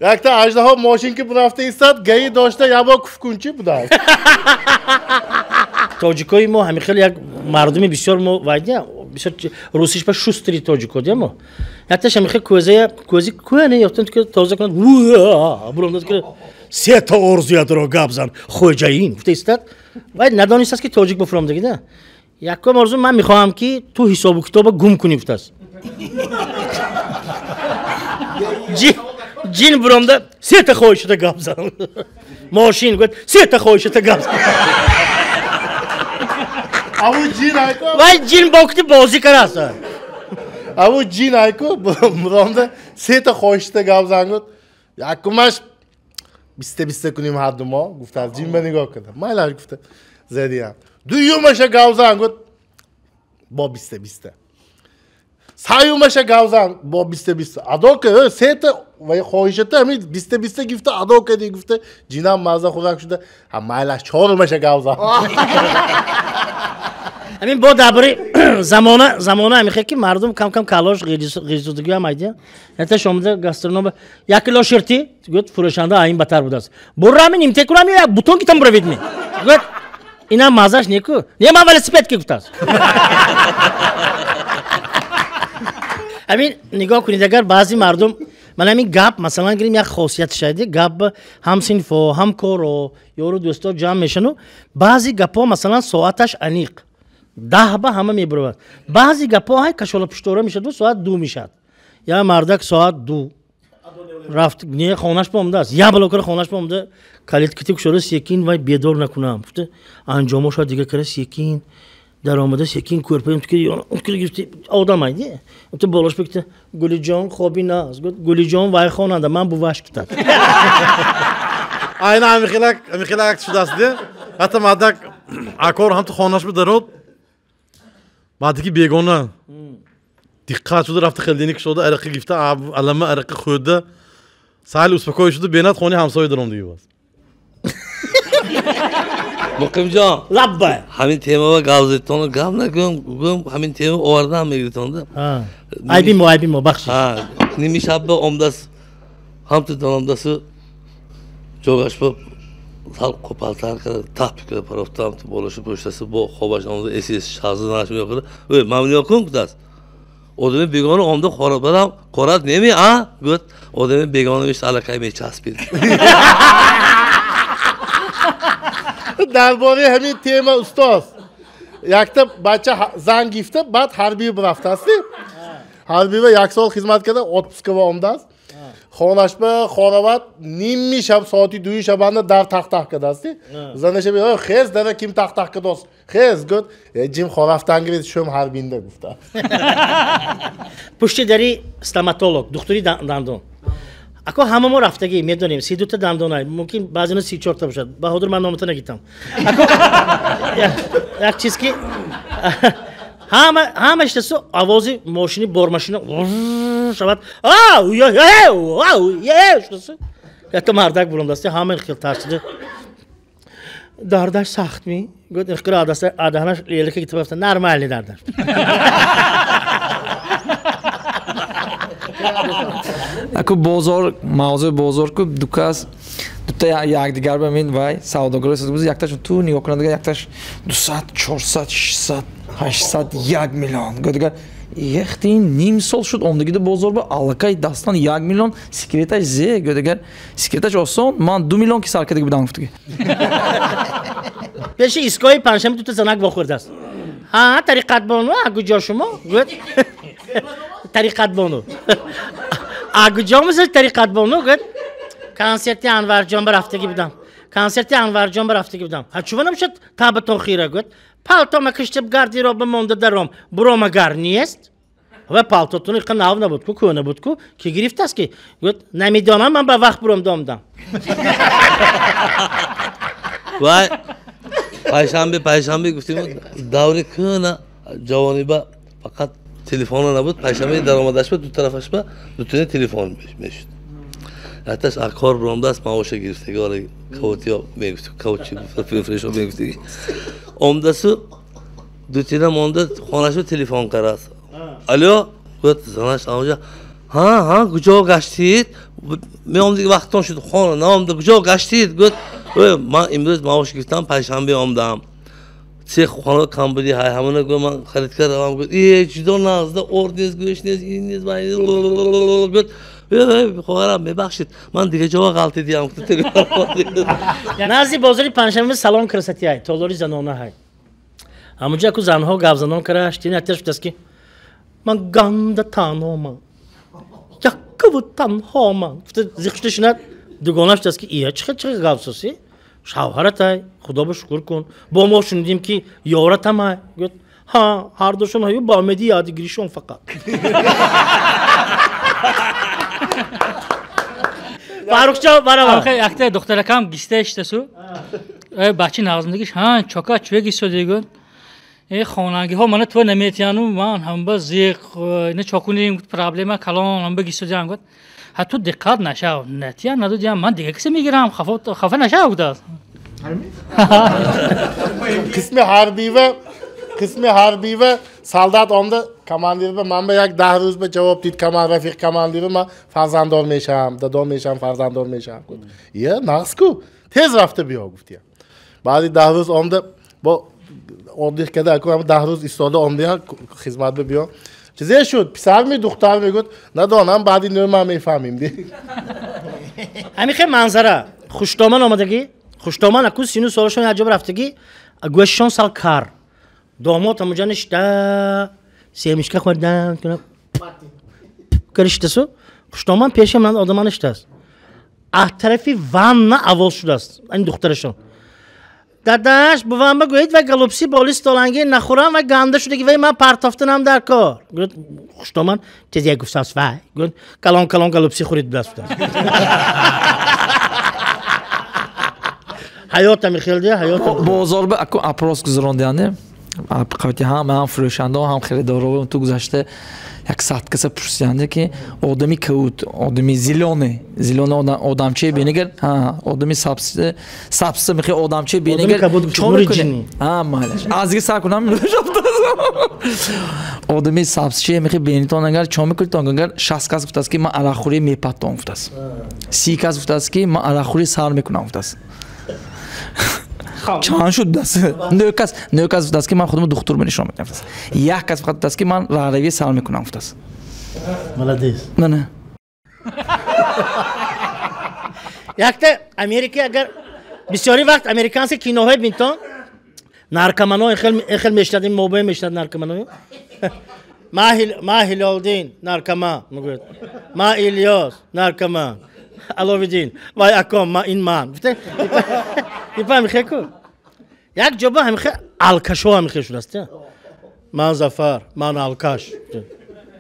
Якта аждаҳо мошин ки бурафта истад, гаи дошта ябо куфкунчи будааст. Тоҷикои мо ҳамин хел як мардуми бисёр мо вайдия, бисёр русиш ба шустри тоҷико дия мо. Якташ ҳамин хел кӯзая, кӯзи кӯяне ёфтан ки тоза кунад, буромдад ки се та орзуятро гап зан, хоҷаин гуфта истад. Вай надонистааст ки тоҷик буфуромдаги да. Якум орзу ман мехоҳам ки ту ҳисобу китоба гум кунӣ, гуфтааст. Ҷин буромда сета хоҳишата гап зан. Мошин гуфт сета хоҳишата гап зан. Аву ҷин айко. Вай ҷин бо кути бозӣ карааст. Аву ҷин айко буромда сета хоҳишата гап зан гуфт. Якумаш биста биста кунем ҳарду мо, гуфтааст. Ҷин ба нигоҳ карда. Майлаш гуфта задиям. Дуюмаша гап зан гуфт. Бо биста биста. Саюмаша гап зан бо биста биста. Адо ка сета вай хоҳишата ҳамин биста биста гифта адо кардӣ, гуфта. Ҷинам мазза хӯрак шуда. Ҳа майлаш чорумаша гап зан. Ҳамин бо дар бораи замона, замона ҳамин хел ки мардум кам кам калош ғизодагӣ ҳам айдия. Яташ омада гастроном як кило ширти гуфт, фурӯшанда айн батар будааст. Буррами нимте кунам ё як бутон китам буравед ми? Гуфт, инам маззаш неку. Не, ман велосипед ки, гуфтааст. Ҳамин нигоҳ кунед, агар баъзе мардум ман ҳамин гап масалан гирем як хосият шайди гап ҳамсинфо, ҳамкоро, ёру дӯсто ҷамъ мешану баъзе гапҳо масалан соаташ аниқ 10 ба ҳама мебуравад. Баъзе гапҳо ҳай кашола пуштора мешаду соат 2 мешавад. Я мардак соат 2 рафт, не, хонаш помдааст. Я блокара хонаш помда, калит кити кушода секин вай бедор накунам. Гуфта анҷомо шояд дига кара секин Даромада секин кӯрпаим ки одам айди. Ту болош бикта Гулиҷон хоби наз. Гулиҷон вай хонанда ман буваш кутад. Айна ҳамихелак шудааст. Ҳатто мардак акор ҳам ту хонаш бидарод. Мардаки бегона диққат шуда рафта хелдини кушода арақи гирифта алама арақи хӯрда саҳл успокоӣ шуда бенат хони ҳамсоя даром диги боз. Муқимҷон. Лаббай. Ҳамин темава гап зедтон гап накун, гӯм ҳамин тема овардан мегиритонда. Айби мо, айби мо, бахшиш. Ними шабба омдас ҳамту даромдасу ҷогашба сал қопалтар карда тап карда парофта ҳамту болошу пӯштасу бо хобаш омда эси шазы наш мекунад. Ой, ман нигоҳ кун гуфтааст. Одами бегона омда барам қорат неми а? Гуфт одами бегона мешт аллакай мечаспид. Дар бораи ҳамин тема устоз якта бача зан гирифта баъд ҳарбӣ рафтааст. Ҳарбиба як сол хизмат карда отпускава омдааст. Хонашба хорават ними шаб соати 2 шабанда дар тахтах кардааст. Занаша бе хез дара ким тахтах кардост. Хез гуфт ҷим хорафтан гирифт шум ҳарбинда гуфта. Пушти дари стоматолог духтури дандон. Ако ҳама мо рафтагӣ медонем 32 та дандона мумкин баъзено 34 та бошад. Баҳодур ман номата нагитам. Ако як чиз ки ҳама иштасу овози мошини бормашина шавад. Шудасу. Якта мардак буромдааст ҳама хел тарсида. Дардаш сахт ми? Гуфт ихтиро адаста адаҳанаш лелика гитта рафта нормальный дардаш. Аку бозор, мавзӯи бозор ку дукас дута якдигар ба мин вай савдогар буз якташ ту нигоҳ кунандага якташ 200, 400, 600, 800, 1 миллион. Гӯдигар ехти ним сол шуд омдагида бозор ба аллакай дастан 1 миллион секреташ зе гӯдигар секреташ осон ман 2 миллион ки сар кардаги будам гуфтаги. Пеши истгоҳи панҷшанбе дута занак вохӯрдааст. Ҳа, тариқатбону, а куҷо шумо? Гӯяд тариқатбону. А куҷо мисл тариқатбону? Гӯяд консерти Анварҷон ба рафтагӣ будам. Консерти Анварҷон ба рафтагӣ будам. Ҳа чува намешад табатон хира? Гӯяд палтома киштиб гардироба монда даром буромагар нест. Ва палтотун иқа нав набуд ку, кӯна буд ку, ки гирифтааст ки? Гӯяд намедонам, ман ба вақт буромда омдам. Вай пайшанбе гуфтем даври кӯна ҷавониба фақат телефона набуд, пайшанбе даромадашба ду тарафашба дутуни телефон мешуд. Якташ акор буромдааст маоша гирифтаги, ола кавотиё мегуфт, кавочи фрешо мегуфтаги. Омдасу дутина монда хонашба телефон карааст. Алло, гуфт занаш онҷа ҳа ҳа куҷо гаштид? Меомдиги вақтон шуд хона наомда куҷо гаштид? Гуфт ман имрӯз маош гирифтам, панҷшанбе омдам. Цех хона камбуди ҳай ҳамона гуфт ман харид кардам. Гуфт э ҷудо назда орд нест, гӯшт нест, ин нест, вай нест. Гуфт хоҳарам мебахшид, ман дига ҷо ғалтидиям. Назди бозори панҷшанбе салон красоти ҳай, толори занона ҳай. Ҳамонҷо ку занҳо гапзанон кара штини атеш гуфтааст ки ман ганда танҳомам, яккаву танҳомам. Гуфта зиқ шуда шинад дугонаш гуфтааст ки ия чӣ хел гапсосӣ? Шавҳаратай, худо ба шукр кун. Бо мо шунидем ки ёратамай. Гуфт ҳа, ҳардушон ҳаю ба умеди ядгиришон фақат. Фаррухҷон баравар. Якта духтаракам гиста иштасу. Бачи нағзиндагиш ҳа чока чӯя гистоди гуфт. Э хонагиҳо мана ту наметияну ман ҳамба зиқ ина чокуним проблема калон ҳамба гистодиам гуфт. Ҳа ту диққат нашав, натия надодиам ман дига кисе мегирам, хафа нашав гуфтааст. Қисми ҳарбива солдат омда командирба ман ба як 10 рӯз ба ҷавоб дид рафиқ командирба ман фарзанддор мешавам, дадом мешавам, фарзанддор мешавам гуфт. Ия нағз ку, тез рафта биё гуфтия. Баъди 10 рӯз омда бо отдых карда аку 10 рӯз истода омдия хизмат ба биё. Чизе шуд, писар ми духтар мегӯд, надонам баъди 9 ман мефаҳмим. Ҳамин хел манзара хуштоман омадагӣ, хуштоман аку сину солашон як ҷо рафтагӣ, гӯшашон сал кар. Домод ҳамонҷо ништа, семечка хӯрда, кариштасу, хуштоман пеши ман одама ништааст. Аз тарафи ванна овоз шудааст, ин духтарашон. Дадаш, бувам бигӯед ва голубцы боли столанги нахӯрам ва ганда шудаги вай ман партофтанам дар кор. Гӯяд, хуштоман тез як гуфтааст вай. Гӯяд, калон калон голубцы хӯрид будааст. Ҳаёт ами хел де, ҳаёт. Бозор ба аку опрос гузарондиане. Қавти ҳам ҳам фурӯшандаҳо ҳам харидорҳо ту гузашта як сад каса пурсиянде ки одами кавут, одами зелёный, зелёный одамче бинигар, ҳа, одами сабз, сабз мехи одамче бинигар. Чо мекунӣ? Ҳа, майлаш. Аз дига сар кунам. Одами сабзче мехи бинитон агар чо мекунитон агар 60 кас гуфтааст ки ман арақхӯрӣ мепаттон гуфтааст. 30 кас гуфтааст ки ман арақхӯрӣ сар мекунам гуфтааст. Чанд шуд даст? 9 кас, 9 кас гуфтааст ки ман худамро духтур менишон медиҳам гуфтааст. Як кас фақат гуфтааст ки ман раҳравӣ сар мекунам гуфтааст. Молодец. Не, не. Якта Америка агар бисёри вақт американски киноҳои бинтон наркомано эхел мешнадим, мобайн мешнад наркомано. Ма Ҳилолдин наркоман мегӯяд. Ма Илёс наркоман. Аловиддин вай аком ма ин ман. Ипа мехе ку. Як ҷоба ҳамихе алкашо ҳамихе шудааст. Ман Зафар, ман алкаш.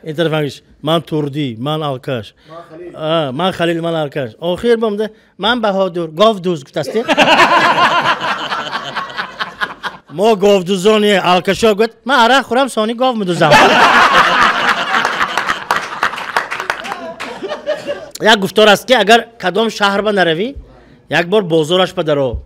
Ин тараф ҳамиш ман Турдӣ, ман алкаш. Ман Халил, ман алкаш. Охир бомда ман Баҳодур, говдуз гуфтааст. Мо говдузони алкашо гуфт, ман арақ хӯрам, сони гов медузам. Як гуфтор аст ки агар кадом шаҳр ба наравӣ, як бор бозораш ба даро.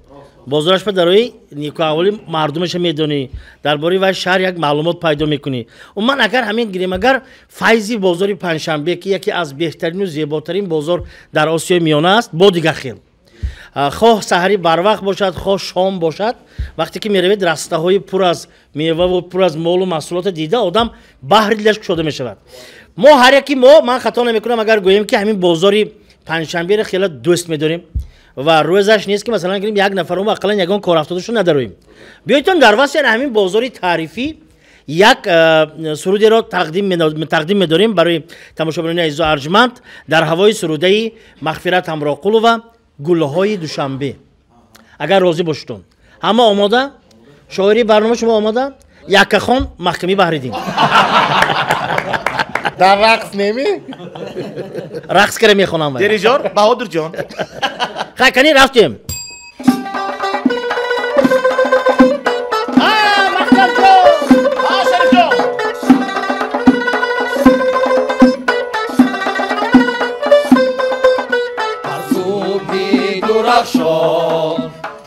Бозораш ба дарои никоҳаволи мардумаша медонӣ, дар бораи вай шаҳр як маълумот пайдо мекунӣ. Умуман агар ҳамин гирем, агар файзи бозори Панҷшанбе, ки яке аз беҳтарину зеботарин бозор дар Осиёи Миёна аст, бо дигар хел. Хоҳ саҳари барвақт бошад, хоҳ шом бошад, вақте ки меравед растаҳои пур аз меваву пур аз молу маҳсулотро дида, одам баҳри дилаш кушода мешавад. Мо ҳар яки мо, ман хато намекунам агар гӯем ки ҳамин бозори Панҷшанберо хеле дӯст медорем ва рӯзаш нест ки масалан гирем як нафарум ақаллан ягон кор афтодашу надароем. Биёедтон дар васфи ҳамин бозори таърифӣ як сурудеро тақдим медорем барои тамошобинони азизу арҷманд дар ҳавои сурудаи Мағфират Ҳамроқулова «Гулҳои Душанбе». Агар розӣ бошедтон. Ҳама омода? Шоири барнома шумо омода? Яккахон Маҳкамӣ Баҳриддин. Дар рақс неми? Рақс кара мехонам. Дирижёр Баҳодурҷон. Хай, кани рафтем. Дурахшон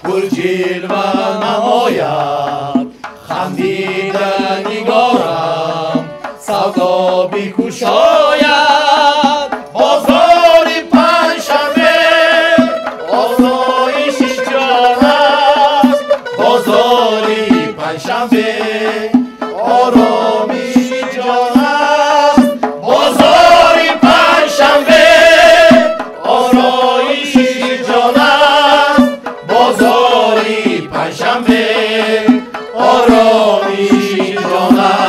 гул ҷилва намояд, хандида нигорам савдо бикушояд. Бозори Панҷшанбе осоиши ҷон аст, бозори Панҷшанбе оромиши ҷон аст, бозори Панҷшанбе ороиши ҷон аст, бозори Панҷшанбе оромиши ҷон аст.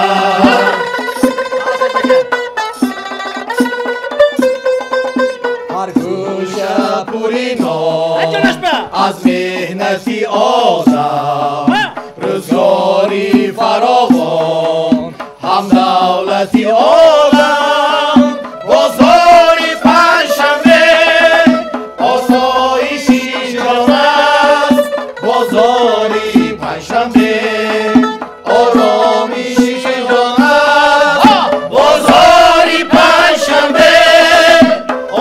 Ҳар кӯча пури нон аз меҳнати одам, рӯзгори фаровон ҳам давлати олам. Бозори Панҷшанбе осоиши ҷон аст, бозори Панҷшанбе оромиши ҷон аст, бозори Панҷшанбе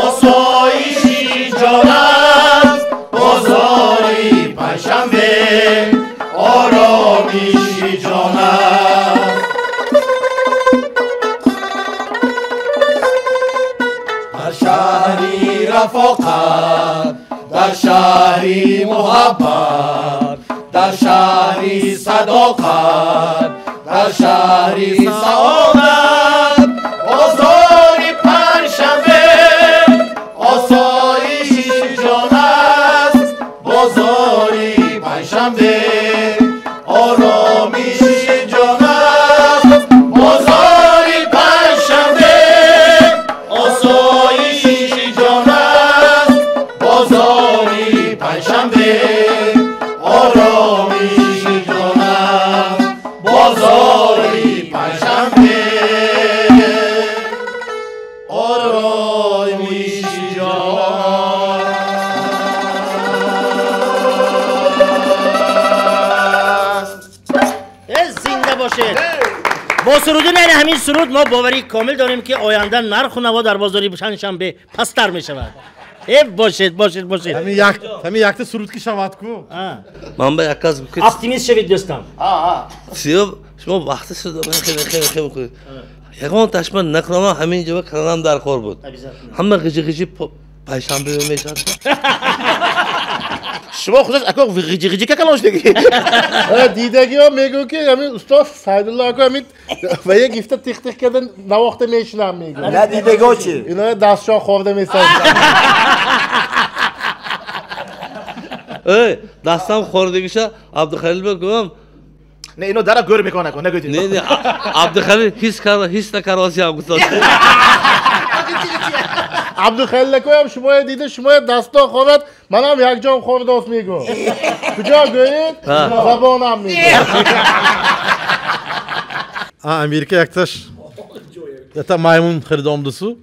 осоиши ҷон аст, бозори Панҷшанбе оромиши ҷон аст. Дар шаҳри рафоқат, дар шаҳри муҳаббат, дар шаҳри садоқат, дар шаҳри саодат, бозори Панҷшанбе осоиши ҷон аст, бозори Панҷшанбе оромиши ҷон аст, бозори Панҷшанбе осоиши ҷон аст, бозори Панҷшанбе оромиши панҷшанбе оромиши ҷон. Зинда бошед. Бо суруди яъне ҳамин суруд мо боварии комил дорем, ки оянда нарху наво дар бозори панҷшанбе пасттар мешавад. Бошед, бошед, бошед. Ҳамин якта суруд ки шавад ку. Ман ба як кас гуфт. Оптимист шавед, дӯстам. Сиёб, шумо вақти суруд хеле хеле хеле. Ягон ташма накунам, ҳамин ҷо кранам дар кор буд. Ҳама ғижи ғижи панҷшанбе мешавад. Шумо худаш ако ғиҷи ғиҷи какалон шудаги. Дидагиҳо мегӯянд, ки ҳамин устод Сайдулло ако ҳамин ва як гифта тих тих карда навохта мешинам мегӯянд. На дидагиҳо чӣ? Ино дастшон хӯрда месозанд. Эй, дастам хӯрдагиша Абдухалил бигӯям. Не, ино дара гӯр мекунад ако, нагӯед. Не, не, Абдухалил ҳис карда, ҳис накарда, гуфтад. Абдухалил акоям шумоя дида, шумоя дасто хӯрад, манам якҷом хӯрдост мегӯ. Куҷо гӯед, забонам мегӯ. Америка якташ якта маймун харида омдасу,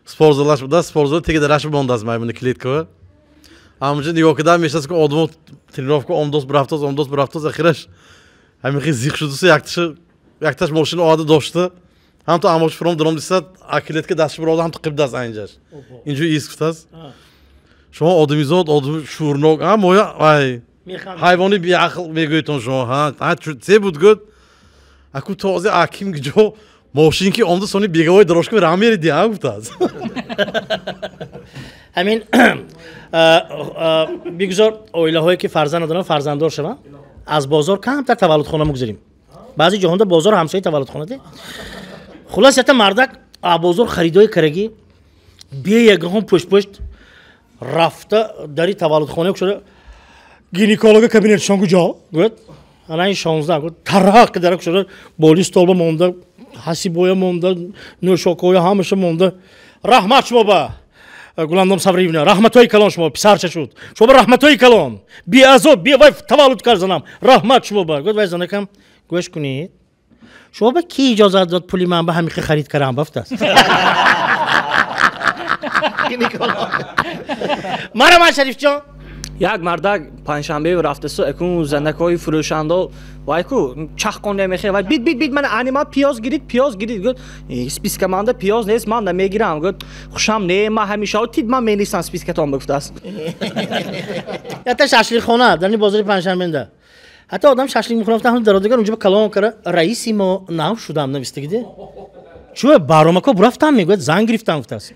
спортзалаш буда, спортзал теги дараш мондааст маймуни клеткава. Ҳамунҷо нигоҳ карда мешаст, ки одамо тренировка омдост, бирафтост, омдост, бирафтост, ахираш ҳамин хел зиқ шудасу, якташ мошина ода дошта, ҳам то амош фуром даром дисад, а клетка дастши бирода ҳам то қибдааст айнҷаш. Инҷо ис гуфтааст. Шумо одамизод, одами шӯрнок, а моя ай ҳайвони беақл мегӯедтон шумо, ҳа се буд гӯд. Аку този аким ҷо мошин ки омда сони беговой дорожка раҳ мериди, а гуфтааст. Ҳамин бигузор оилаҳое ки фарзанд надоранд фарзанддор шаванд, аз бозор камтар таваллудхона мегузарем. Баъзе ҷоҳонда бозор ҳамсояи таваллудхона де. Хулос, якта мардак бозор харидои карагӣ бе ягон пушт-пушт рафта дари таваллудхона кушода, гинеколога кабинетшон куҷо? Гӯяд, ана ин 16. Гӯяд, тарақ дара кушода, боли столба монда, ҳасибоя монда, нӯшокоя ҳамаша монда. Раҳмат шумо ба Гуландом Савриевна, раҳматҳои калон шумо, писарча шуд. Шумо ба раҳматҳои калон. Беазоб, бевай таваллуд кард занам. Раҳмат шумо ба. Гӯяд, вай занакам, гӯш кунед. Шумо ба ки иҷозат дод пули ман ба ҳамихе харид карам бафтааст? Мара ман Шарифҷон. Як мардак панҷшанбе рафтасу, акун занакҳои фурӯшандо вай ку чахқон намехе, вай бит бит бит, ман ани ман пиёз гирид, пиёз гирид. Гӯяд, списка манда пиёз нест, ман намегирам. Гӯяд, хушам не, ман ҳамеша тид ман менисам спискатон бигуфтааст. Якта шашликхона дар бозори панҷшанбенда. Ҳатто одам шашлик мехӯрад, ҳам дародагар унҷо калон кара раиси мо нав шудам навистагиде. Чӯ баромако бурафтам мегӯяд, занг гирифтам гуфтааст.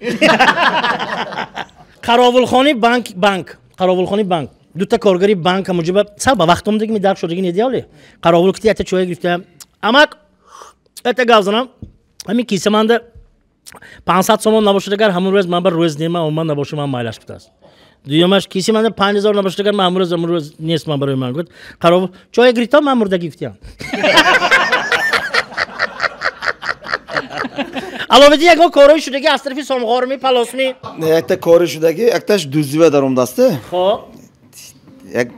Қаровулхони банк, қаровулхони банк. Дута коргари банк ҳамуҷоба сал ба вақт омдаги ми дар шудаги недиёле. Қаровул кити якта чой гирифта. Амак это гап занам. Ҳамин киса манда 500 сомон набошад агар ҳамун рӯз ман ба рӯз нема, ман набошам, ман майлаш гуфтааст. Дуюмаш киси манда 5000 набошад агар ман ҳамун рӯз нест ман барои ман. Гуфт қаровул чой гирифтам, ман мурдагӣ гуфтям. Аловиддин ягон корои шудаги аз тарафи Сомғорми, Палосми? Не, якта кори шудаги, якташ дуздива даромдааст. Хоб. Як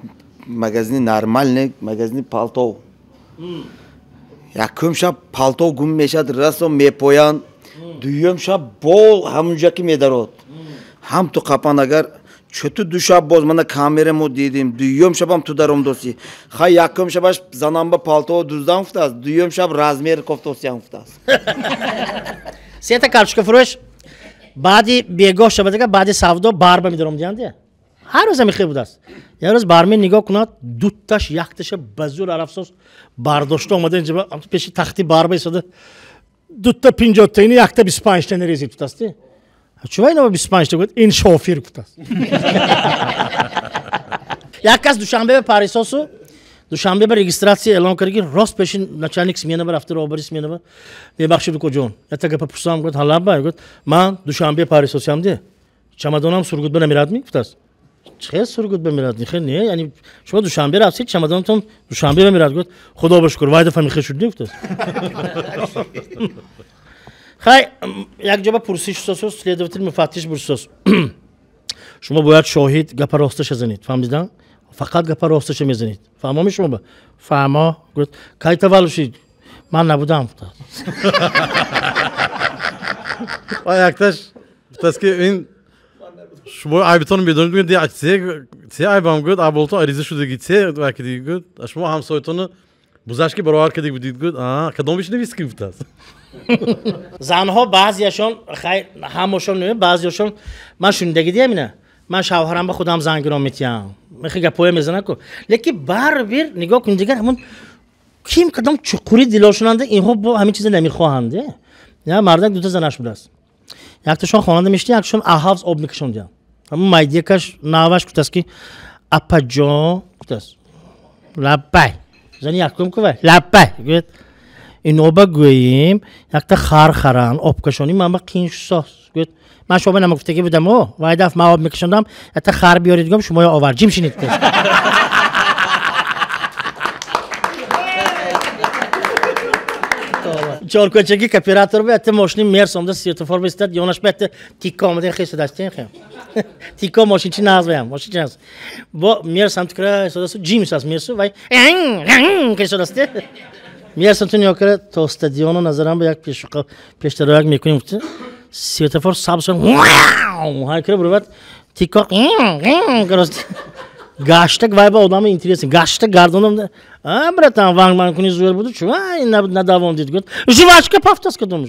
магазини нормальный, магазини палто. Якум шаб палто гум мешад, расо мепоянд. Дуюм шаб бол ҳамунҷа ки медарод. Ҳам ту қапан агар чӯту ду шаб боз мана камера мо дидим. Дуюм шабам ту даромдоси. Хай якум шабаш занам ба палто дуздам гуфтааст, дуюм шаб размер кофтосиям гуфтааст. Сета картошка фурӯш баъди бегоҳ шабадага баъди савдо барба медаром диянде. Ҳар рӯз ҳамин хел будааст. Як рӯз бармен нигоҳ кунад, дуташ якташа ба зӯр арафсоз бардошта омада инҷа пеши тахти барба истода, дутта 50 таини якта 25 та нерезид гуфтааст. Чува ино 25 та? Гуфт, ин шофир гуфтааст. Як кас Душанбе ба Парисосу Душанбе ба регистрация эълон кард, ки рост пеши начальник смена ба рафта, роҳбари смена ба, мебахшид укоҷон, якта гапа пурсам. Гуфт, ҳалаба. Гуфт, ман Душанбе Парисосиам де, чамадонам Сургут ба намерад ми? Гуфтааст. Чӣ Сургут ба мерад? Нихе не, яъне шумо Душанбе рафтед, чамадонатон Душанбе ба мерад. Гуфт, худо ба шукр, вай дафъа михе шуд, гуфтааст. Хай, як ҷоба пурсиш сосус, следователь муфаттиш бурсос. Шумо бояд шоҳид гапа росташа занед, фаҳмидан? Фақат гапа росташа мезанед. Фаҳмоми шумо ба? Фаҳмо. Гуфт, кай таваллуд шудед? Ман набудам. Ва якташ гуфтааст ки ин шумо айбтон медонед, гуфт се айбам, гуфт аболтон ариза шудагӣ се вакиди, гуфт шумо ҳамсоятонро бузаш ки баровар кардик будид, гуфт кадомиш навист ки гуфтааст. Занҳо баъзеяшон, хайр, ҳамашон не, баъзеяшон ман шунидагӣ диям ина. Ман шавҳарам ба худам зангирон метиҳам. Мехи гапҳое мезанам ку. Лекин барибир нигоҳ кун дигар ҳамон ким кадом чуқури дилошонанда инҳо бо ҳамин чиза намехоҳанд. Я мардак дута занаш будааст. Якташон хонанда мешида, якташон аҳавз об мекашондиям. Ҳамон майдиякаш наваш гуфтааст ки апаҷон гуфтааст. Лаббай. Зани якум кувай. Лаббай. Гӯяд иноба гӯем якта хар харан обкашонӣ ман ба қин шусос. Гӯяд ман шумо намагуфтагӣ будам о вай даф ман об мекашондам якта хар биёред гӯям шумоё овар ҷим шинед. Чоркӯчаги кооператор ба якта мошини мерс омда светофор бистад ёнаш ба якта тикка омада хесадааст тикка мошинчи нағз мошинчи нағз бо мерс ҳам тикра ҳисодасту ҷимс аст мерсу вай хесодаст мерс ту нигоҳ кара то стадиону назарам ба як пештарояк мекунем светофор сабз ҳайкара буровад тикка гаштак вай ба одами интересен гаштак гардонам а братан ванг ман куни зӯр буду чу надавон дид гуфт жвачка пафтас кадом.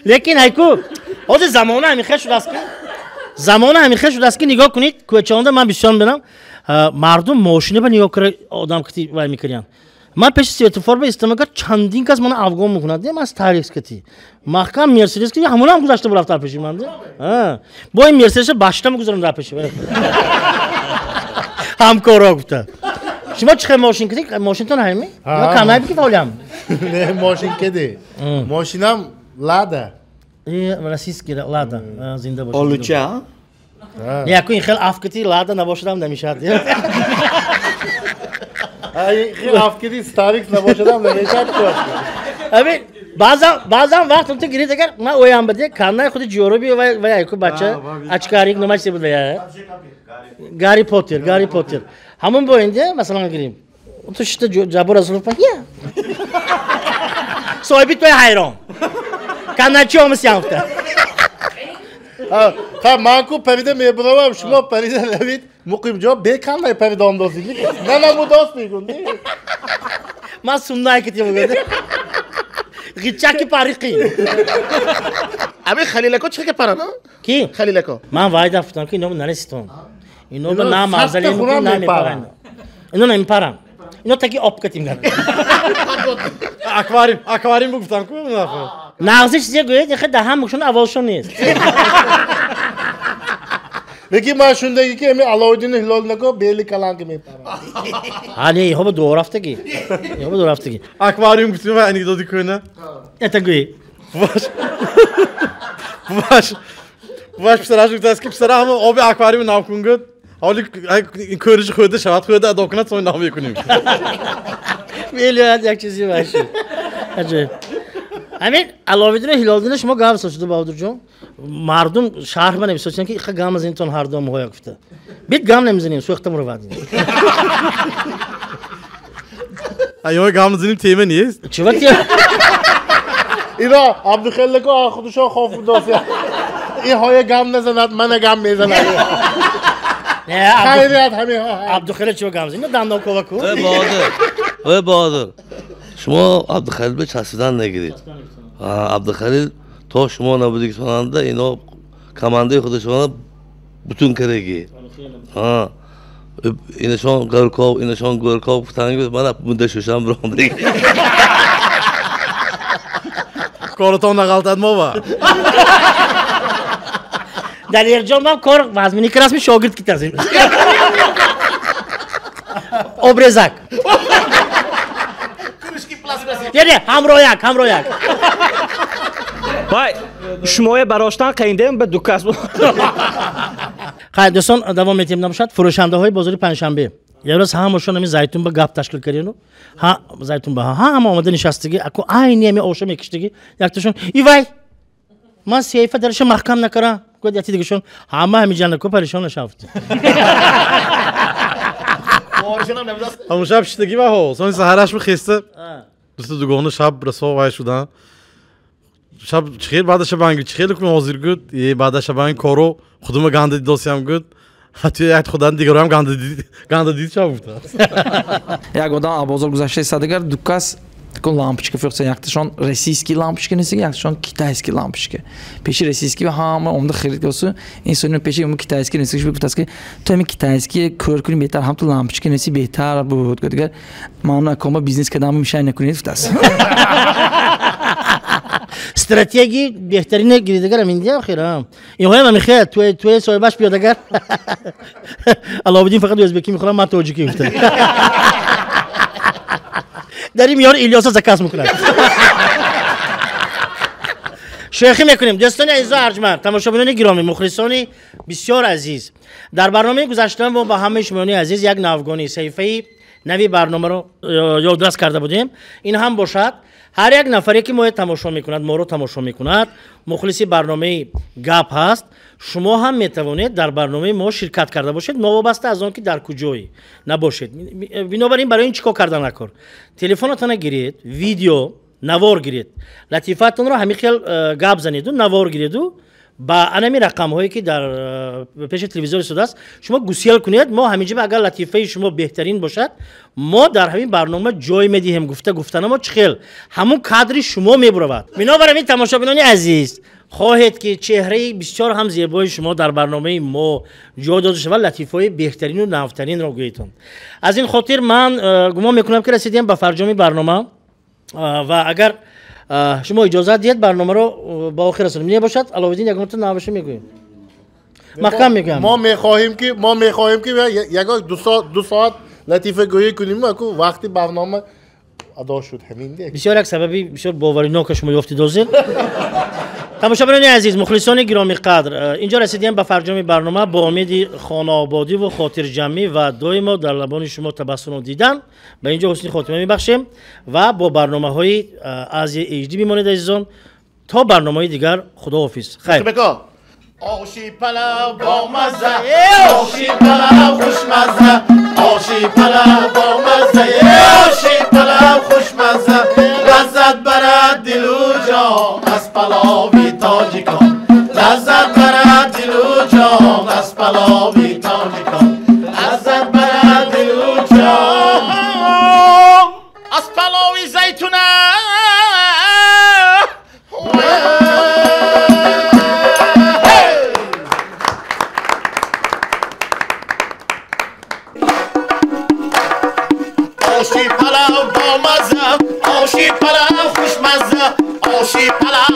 Лекин ҳайку ҳозир замона ҳамихел шудааст ки замона ҳамихел шудааст ки нигоҳ кунед кӯчаонда ман бисёр мебинам мардум мошина ба нигоҳ кара одам кити вай мекунанд. Ман пеши светофор ба истамагар чандин кас мана афгон мекунад ман Старикс кати маҳкам Мерседес ки ҳамонам гузашта бурафт дар пеши ман бо ин Мерседеса башта мегузарам дар пеши ҳамкоро гуфта шумо чӣ хел мошин кардед? Мошинтон ҳами ё камай ки фаъолиям? Не, мошин кади мошинам Лада. Российский Лада зинда бошад. Олуча не яку ин хел афкати Лада набошадам намешавад. Хел афкати Старикс набошадам намешавад. Ами баъзан вақт ту гирид агар ман оям баде каннай худи ҷороби вай яку бача ачкарик номаш се буд вая Гарри Поттер, Гарри Поттер. Ҳамон бо инде масалан гирим. Ту шита Ҷаббор Расулов па я. Соҳиби той ҳайрон. Канначи омис ямфта. Ха ман ку парида мебуравам, шумо парида равид, муқимҷон беканнай парида омдосид. На намудост мегӯм. Ман суннай китим гӯяд. Ғичаки париқи. Ами Халилако чӣ ка парана? Ки? Халилако. Ман вай дафтам ки ино нараситон. Ино ба на мазали на мепаранд. Ино намепаранд. Ино таки об катим гар. Аквариум, аквариум бугуфтам ку нағзи чизе гӯяд, яхе даҳам мукшон аввалшон нест. Лекин ман шундаги ки ами Алоуддини Ҳилолнако бели каланги мепаранд. Ҳа не, иҳо ба дуорафтагӣ. Иҳо ба дуорафтагӣ. Аквариум гуфтим ва анекдоти кӯна. Это гӯй. Ваш писараш гуфтааст ки писара ҳама оби аквариум нав кун гуфт. Ҳоли кӯриши хӯрда шавад, хӯрда адо кунад, сои нав мекунем. Мелиад як чизи вайши. Аҷоиб. Ҳамин Аловиддину Ҳилолиддино шумо гап сошуда Баҳодурҷон. Мардум шарҳ ба нависосиянд ки иқа гам мезанитон ҳар ду моҳоя гуфта. Бит гам намезанем, сӯхта муравад. Ё гам мезанем тема нест. Чива тема? Ино Абдухеллако худашон хоф будост. Иҳоя гам назанад, мана гам мезанад. Хайрият ҳамин. Абдухелла чива гам мезанад? Дандонкова ку. Эй Баҳодур, эй Баҳодур. Шумо Абдухалил ба часпидан нагиред. Абдухалил то шумо набудӣ сонанда ино командаи худашона бутун кардаги. Инашон Горков, инашон Горков гуфтанги мана мудда шушам биромдик. Коротон нағалтад мова. Далерҷон ман кор вазмини красми шогирд китазим. Обрезак. Не, ҳамрояк, ҳамрояк. Вай, шумоя бароштан қайндем ба ду кас. Хайр, дӯстон, давом метиҳем набошад. Фурӯшандаҳои бозори Панҷшанбе. Як рӯз ҳамашон ҳамин зайтун ба гап ташкил кардину. Ҳа, зайтун ба ҳама омада нишастагӣ, аку айни ҳамин оша мекиштагӣ. Якташон, ивай, ман сейфа дараша маҳкам накарам. Гуфт яти дигашон, ҳама ҳамин ҷаннако парешон нашавд. Ҳамун шаб шиштагӣ ваҳо. Сони саҳараш бихеста. Дӯсту дугона шаб расо вай шудан. Шаб чихел баъда шабанги чихел кун ҳозир гуд. Е баъда шабанги коро худума ганда дидосиям гуд. Ҳатто як худан дигарам ганда дид шаб гуфта. Як одам бозор гузашта истадагар ду кас лампочка фурӯхта, якташон российский лампочка нест, якташон китайский лампочка. Пеши российский ҳама омда харид кардасу, инсони пеши ум китайский нест, гуфтааст ки ту ҳамин китайский кор кунӣ беҳтар, ҳам ту лампочка неси беҳтар буд. Дигар ман акома бизнес кардам мешай накунед гуфтааст. Стратегии беҳтарина гиридагар амин охир. Инҳоям амихе туе соҳибаш биёдагар. Аловуддин фақат ӯзбекӣ мехӯрам, ман тоҷикӣ гуфтам. Дар ин миён Илёса заказ мекунад. Шӯхӣ мекунем. Дӯстони азизу арҷманд, тамошобинони гиромӣ, мухлисони бисёр азиз, дар барномаи гузашта мо ба ҳамаи шумоёни азиз як навгонӣ саҳифаи нави барномаро ёдрас карда будем. Ин ҳам бошад ҳар як нафаре ки моро тамошо мекунад, моро тамошо мекунад, мухлиси барномаи гап ҳаст, шумо ҳам метавонед дар барномаи мо ширкат карда бошед, новобаста аз он ки дар куҷое набошед. Бинобар ин барои ин чӣ кор кардан накор? Телефонатонро гиред, видео навор гиред, латифаатонро ҳамин хел гап занеду навор гиреду ба анами рақамҳое ки дар пеши телевизор истодааст шумо гусел кунед. Мо ҳаминҷо агар латифаи шумо беҳтарин бошад, мо дар ҳамин барнома ҷой медиҳем. Гуфта гуфтана мо чӣ хел ҳамун кадри шумо мебуравад. Бинобар ин тамошобинони азиз, хоҳед ки чеҳраи бисёр ҳам зебои шумо дар барномаи мо ҷой дода шавад, латифаҳои беҳтарину навтаринро гӯедтон. Аз ин хотир ман гумон мекунам ки расидем ба фарҷоми барнома ва агар шумо иҷозат диҳед барномаро ба охир расонем. Небошад Аловуддин ягонта наваша мегӯем, маҳкам мегӯям. Мо мехоҳем ки ягон ду соат латифагӯӣ кунем, аку вақти барнома адо шуд. Ҳамин бисёр як сабаби бисёр боваринока шумо ёфтед ҳозир. Тамошобинони азиз, мухлисони гиромӣ қадр, инҷо расидем ба фарҷоми барнома. Бо умеди хонаободиву хотирҷамъӣ ва доимо дар лабони шумо табассумро дидан ба инҷо ҳусни хотима мебахшем ва бо барномаҳои Азия HD бимонед азизон. То барномаҳои дигар худоҳофиз. Хайр. Оши палав бо мазза, оши палав хушмазза, оши палав бо мазза, оши палав хушмазза, лаззат барад дилу ҷон аз палови тоҷикон, лаззат барад дилу ҷон аз палови тоҷикон, лаззат барад дилу ҷон аз палови зайтуна. Оши палав бо мазза, оши палав хушмазза, оши палав.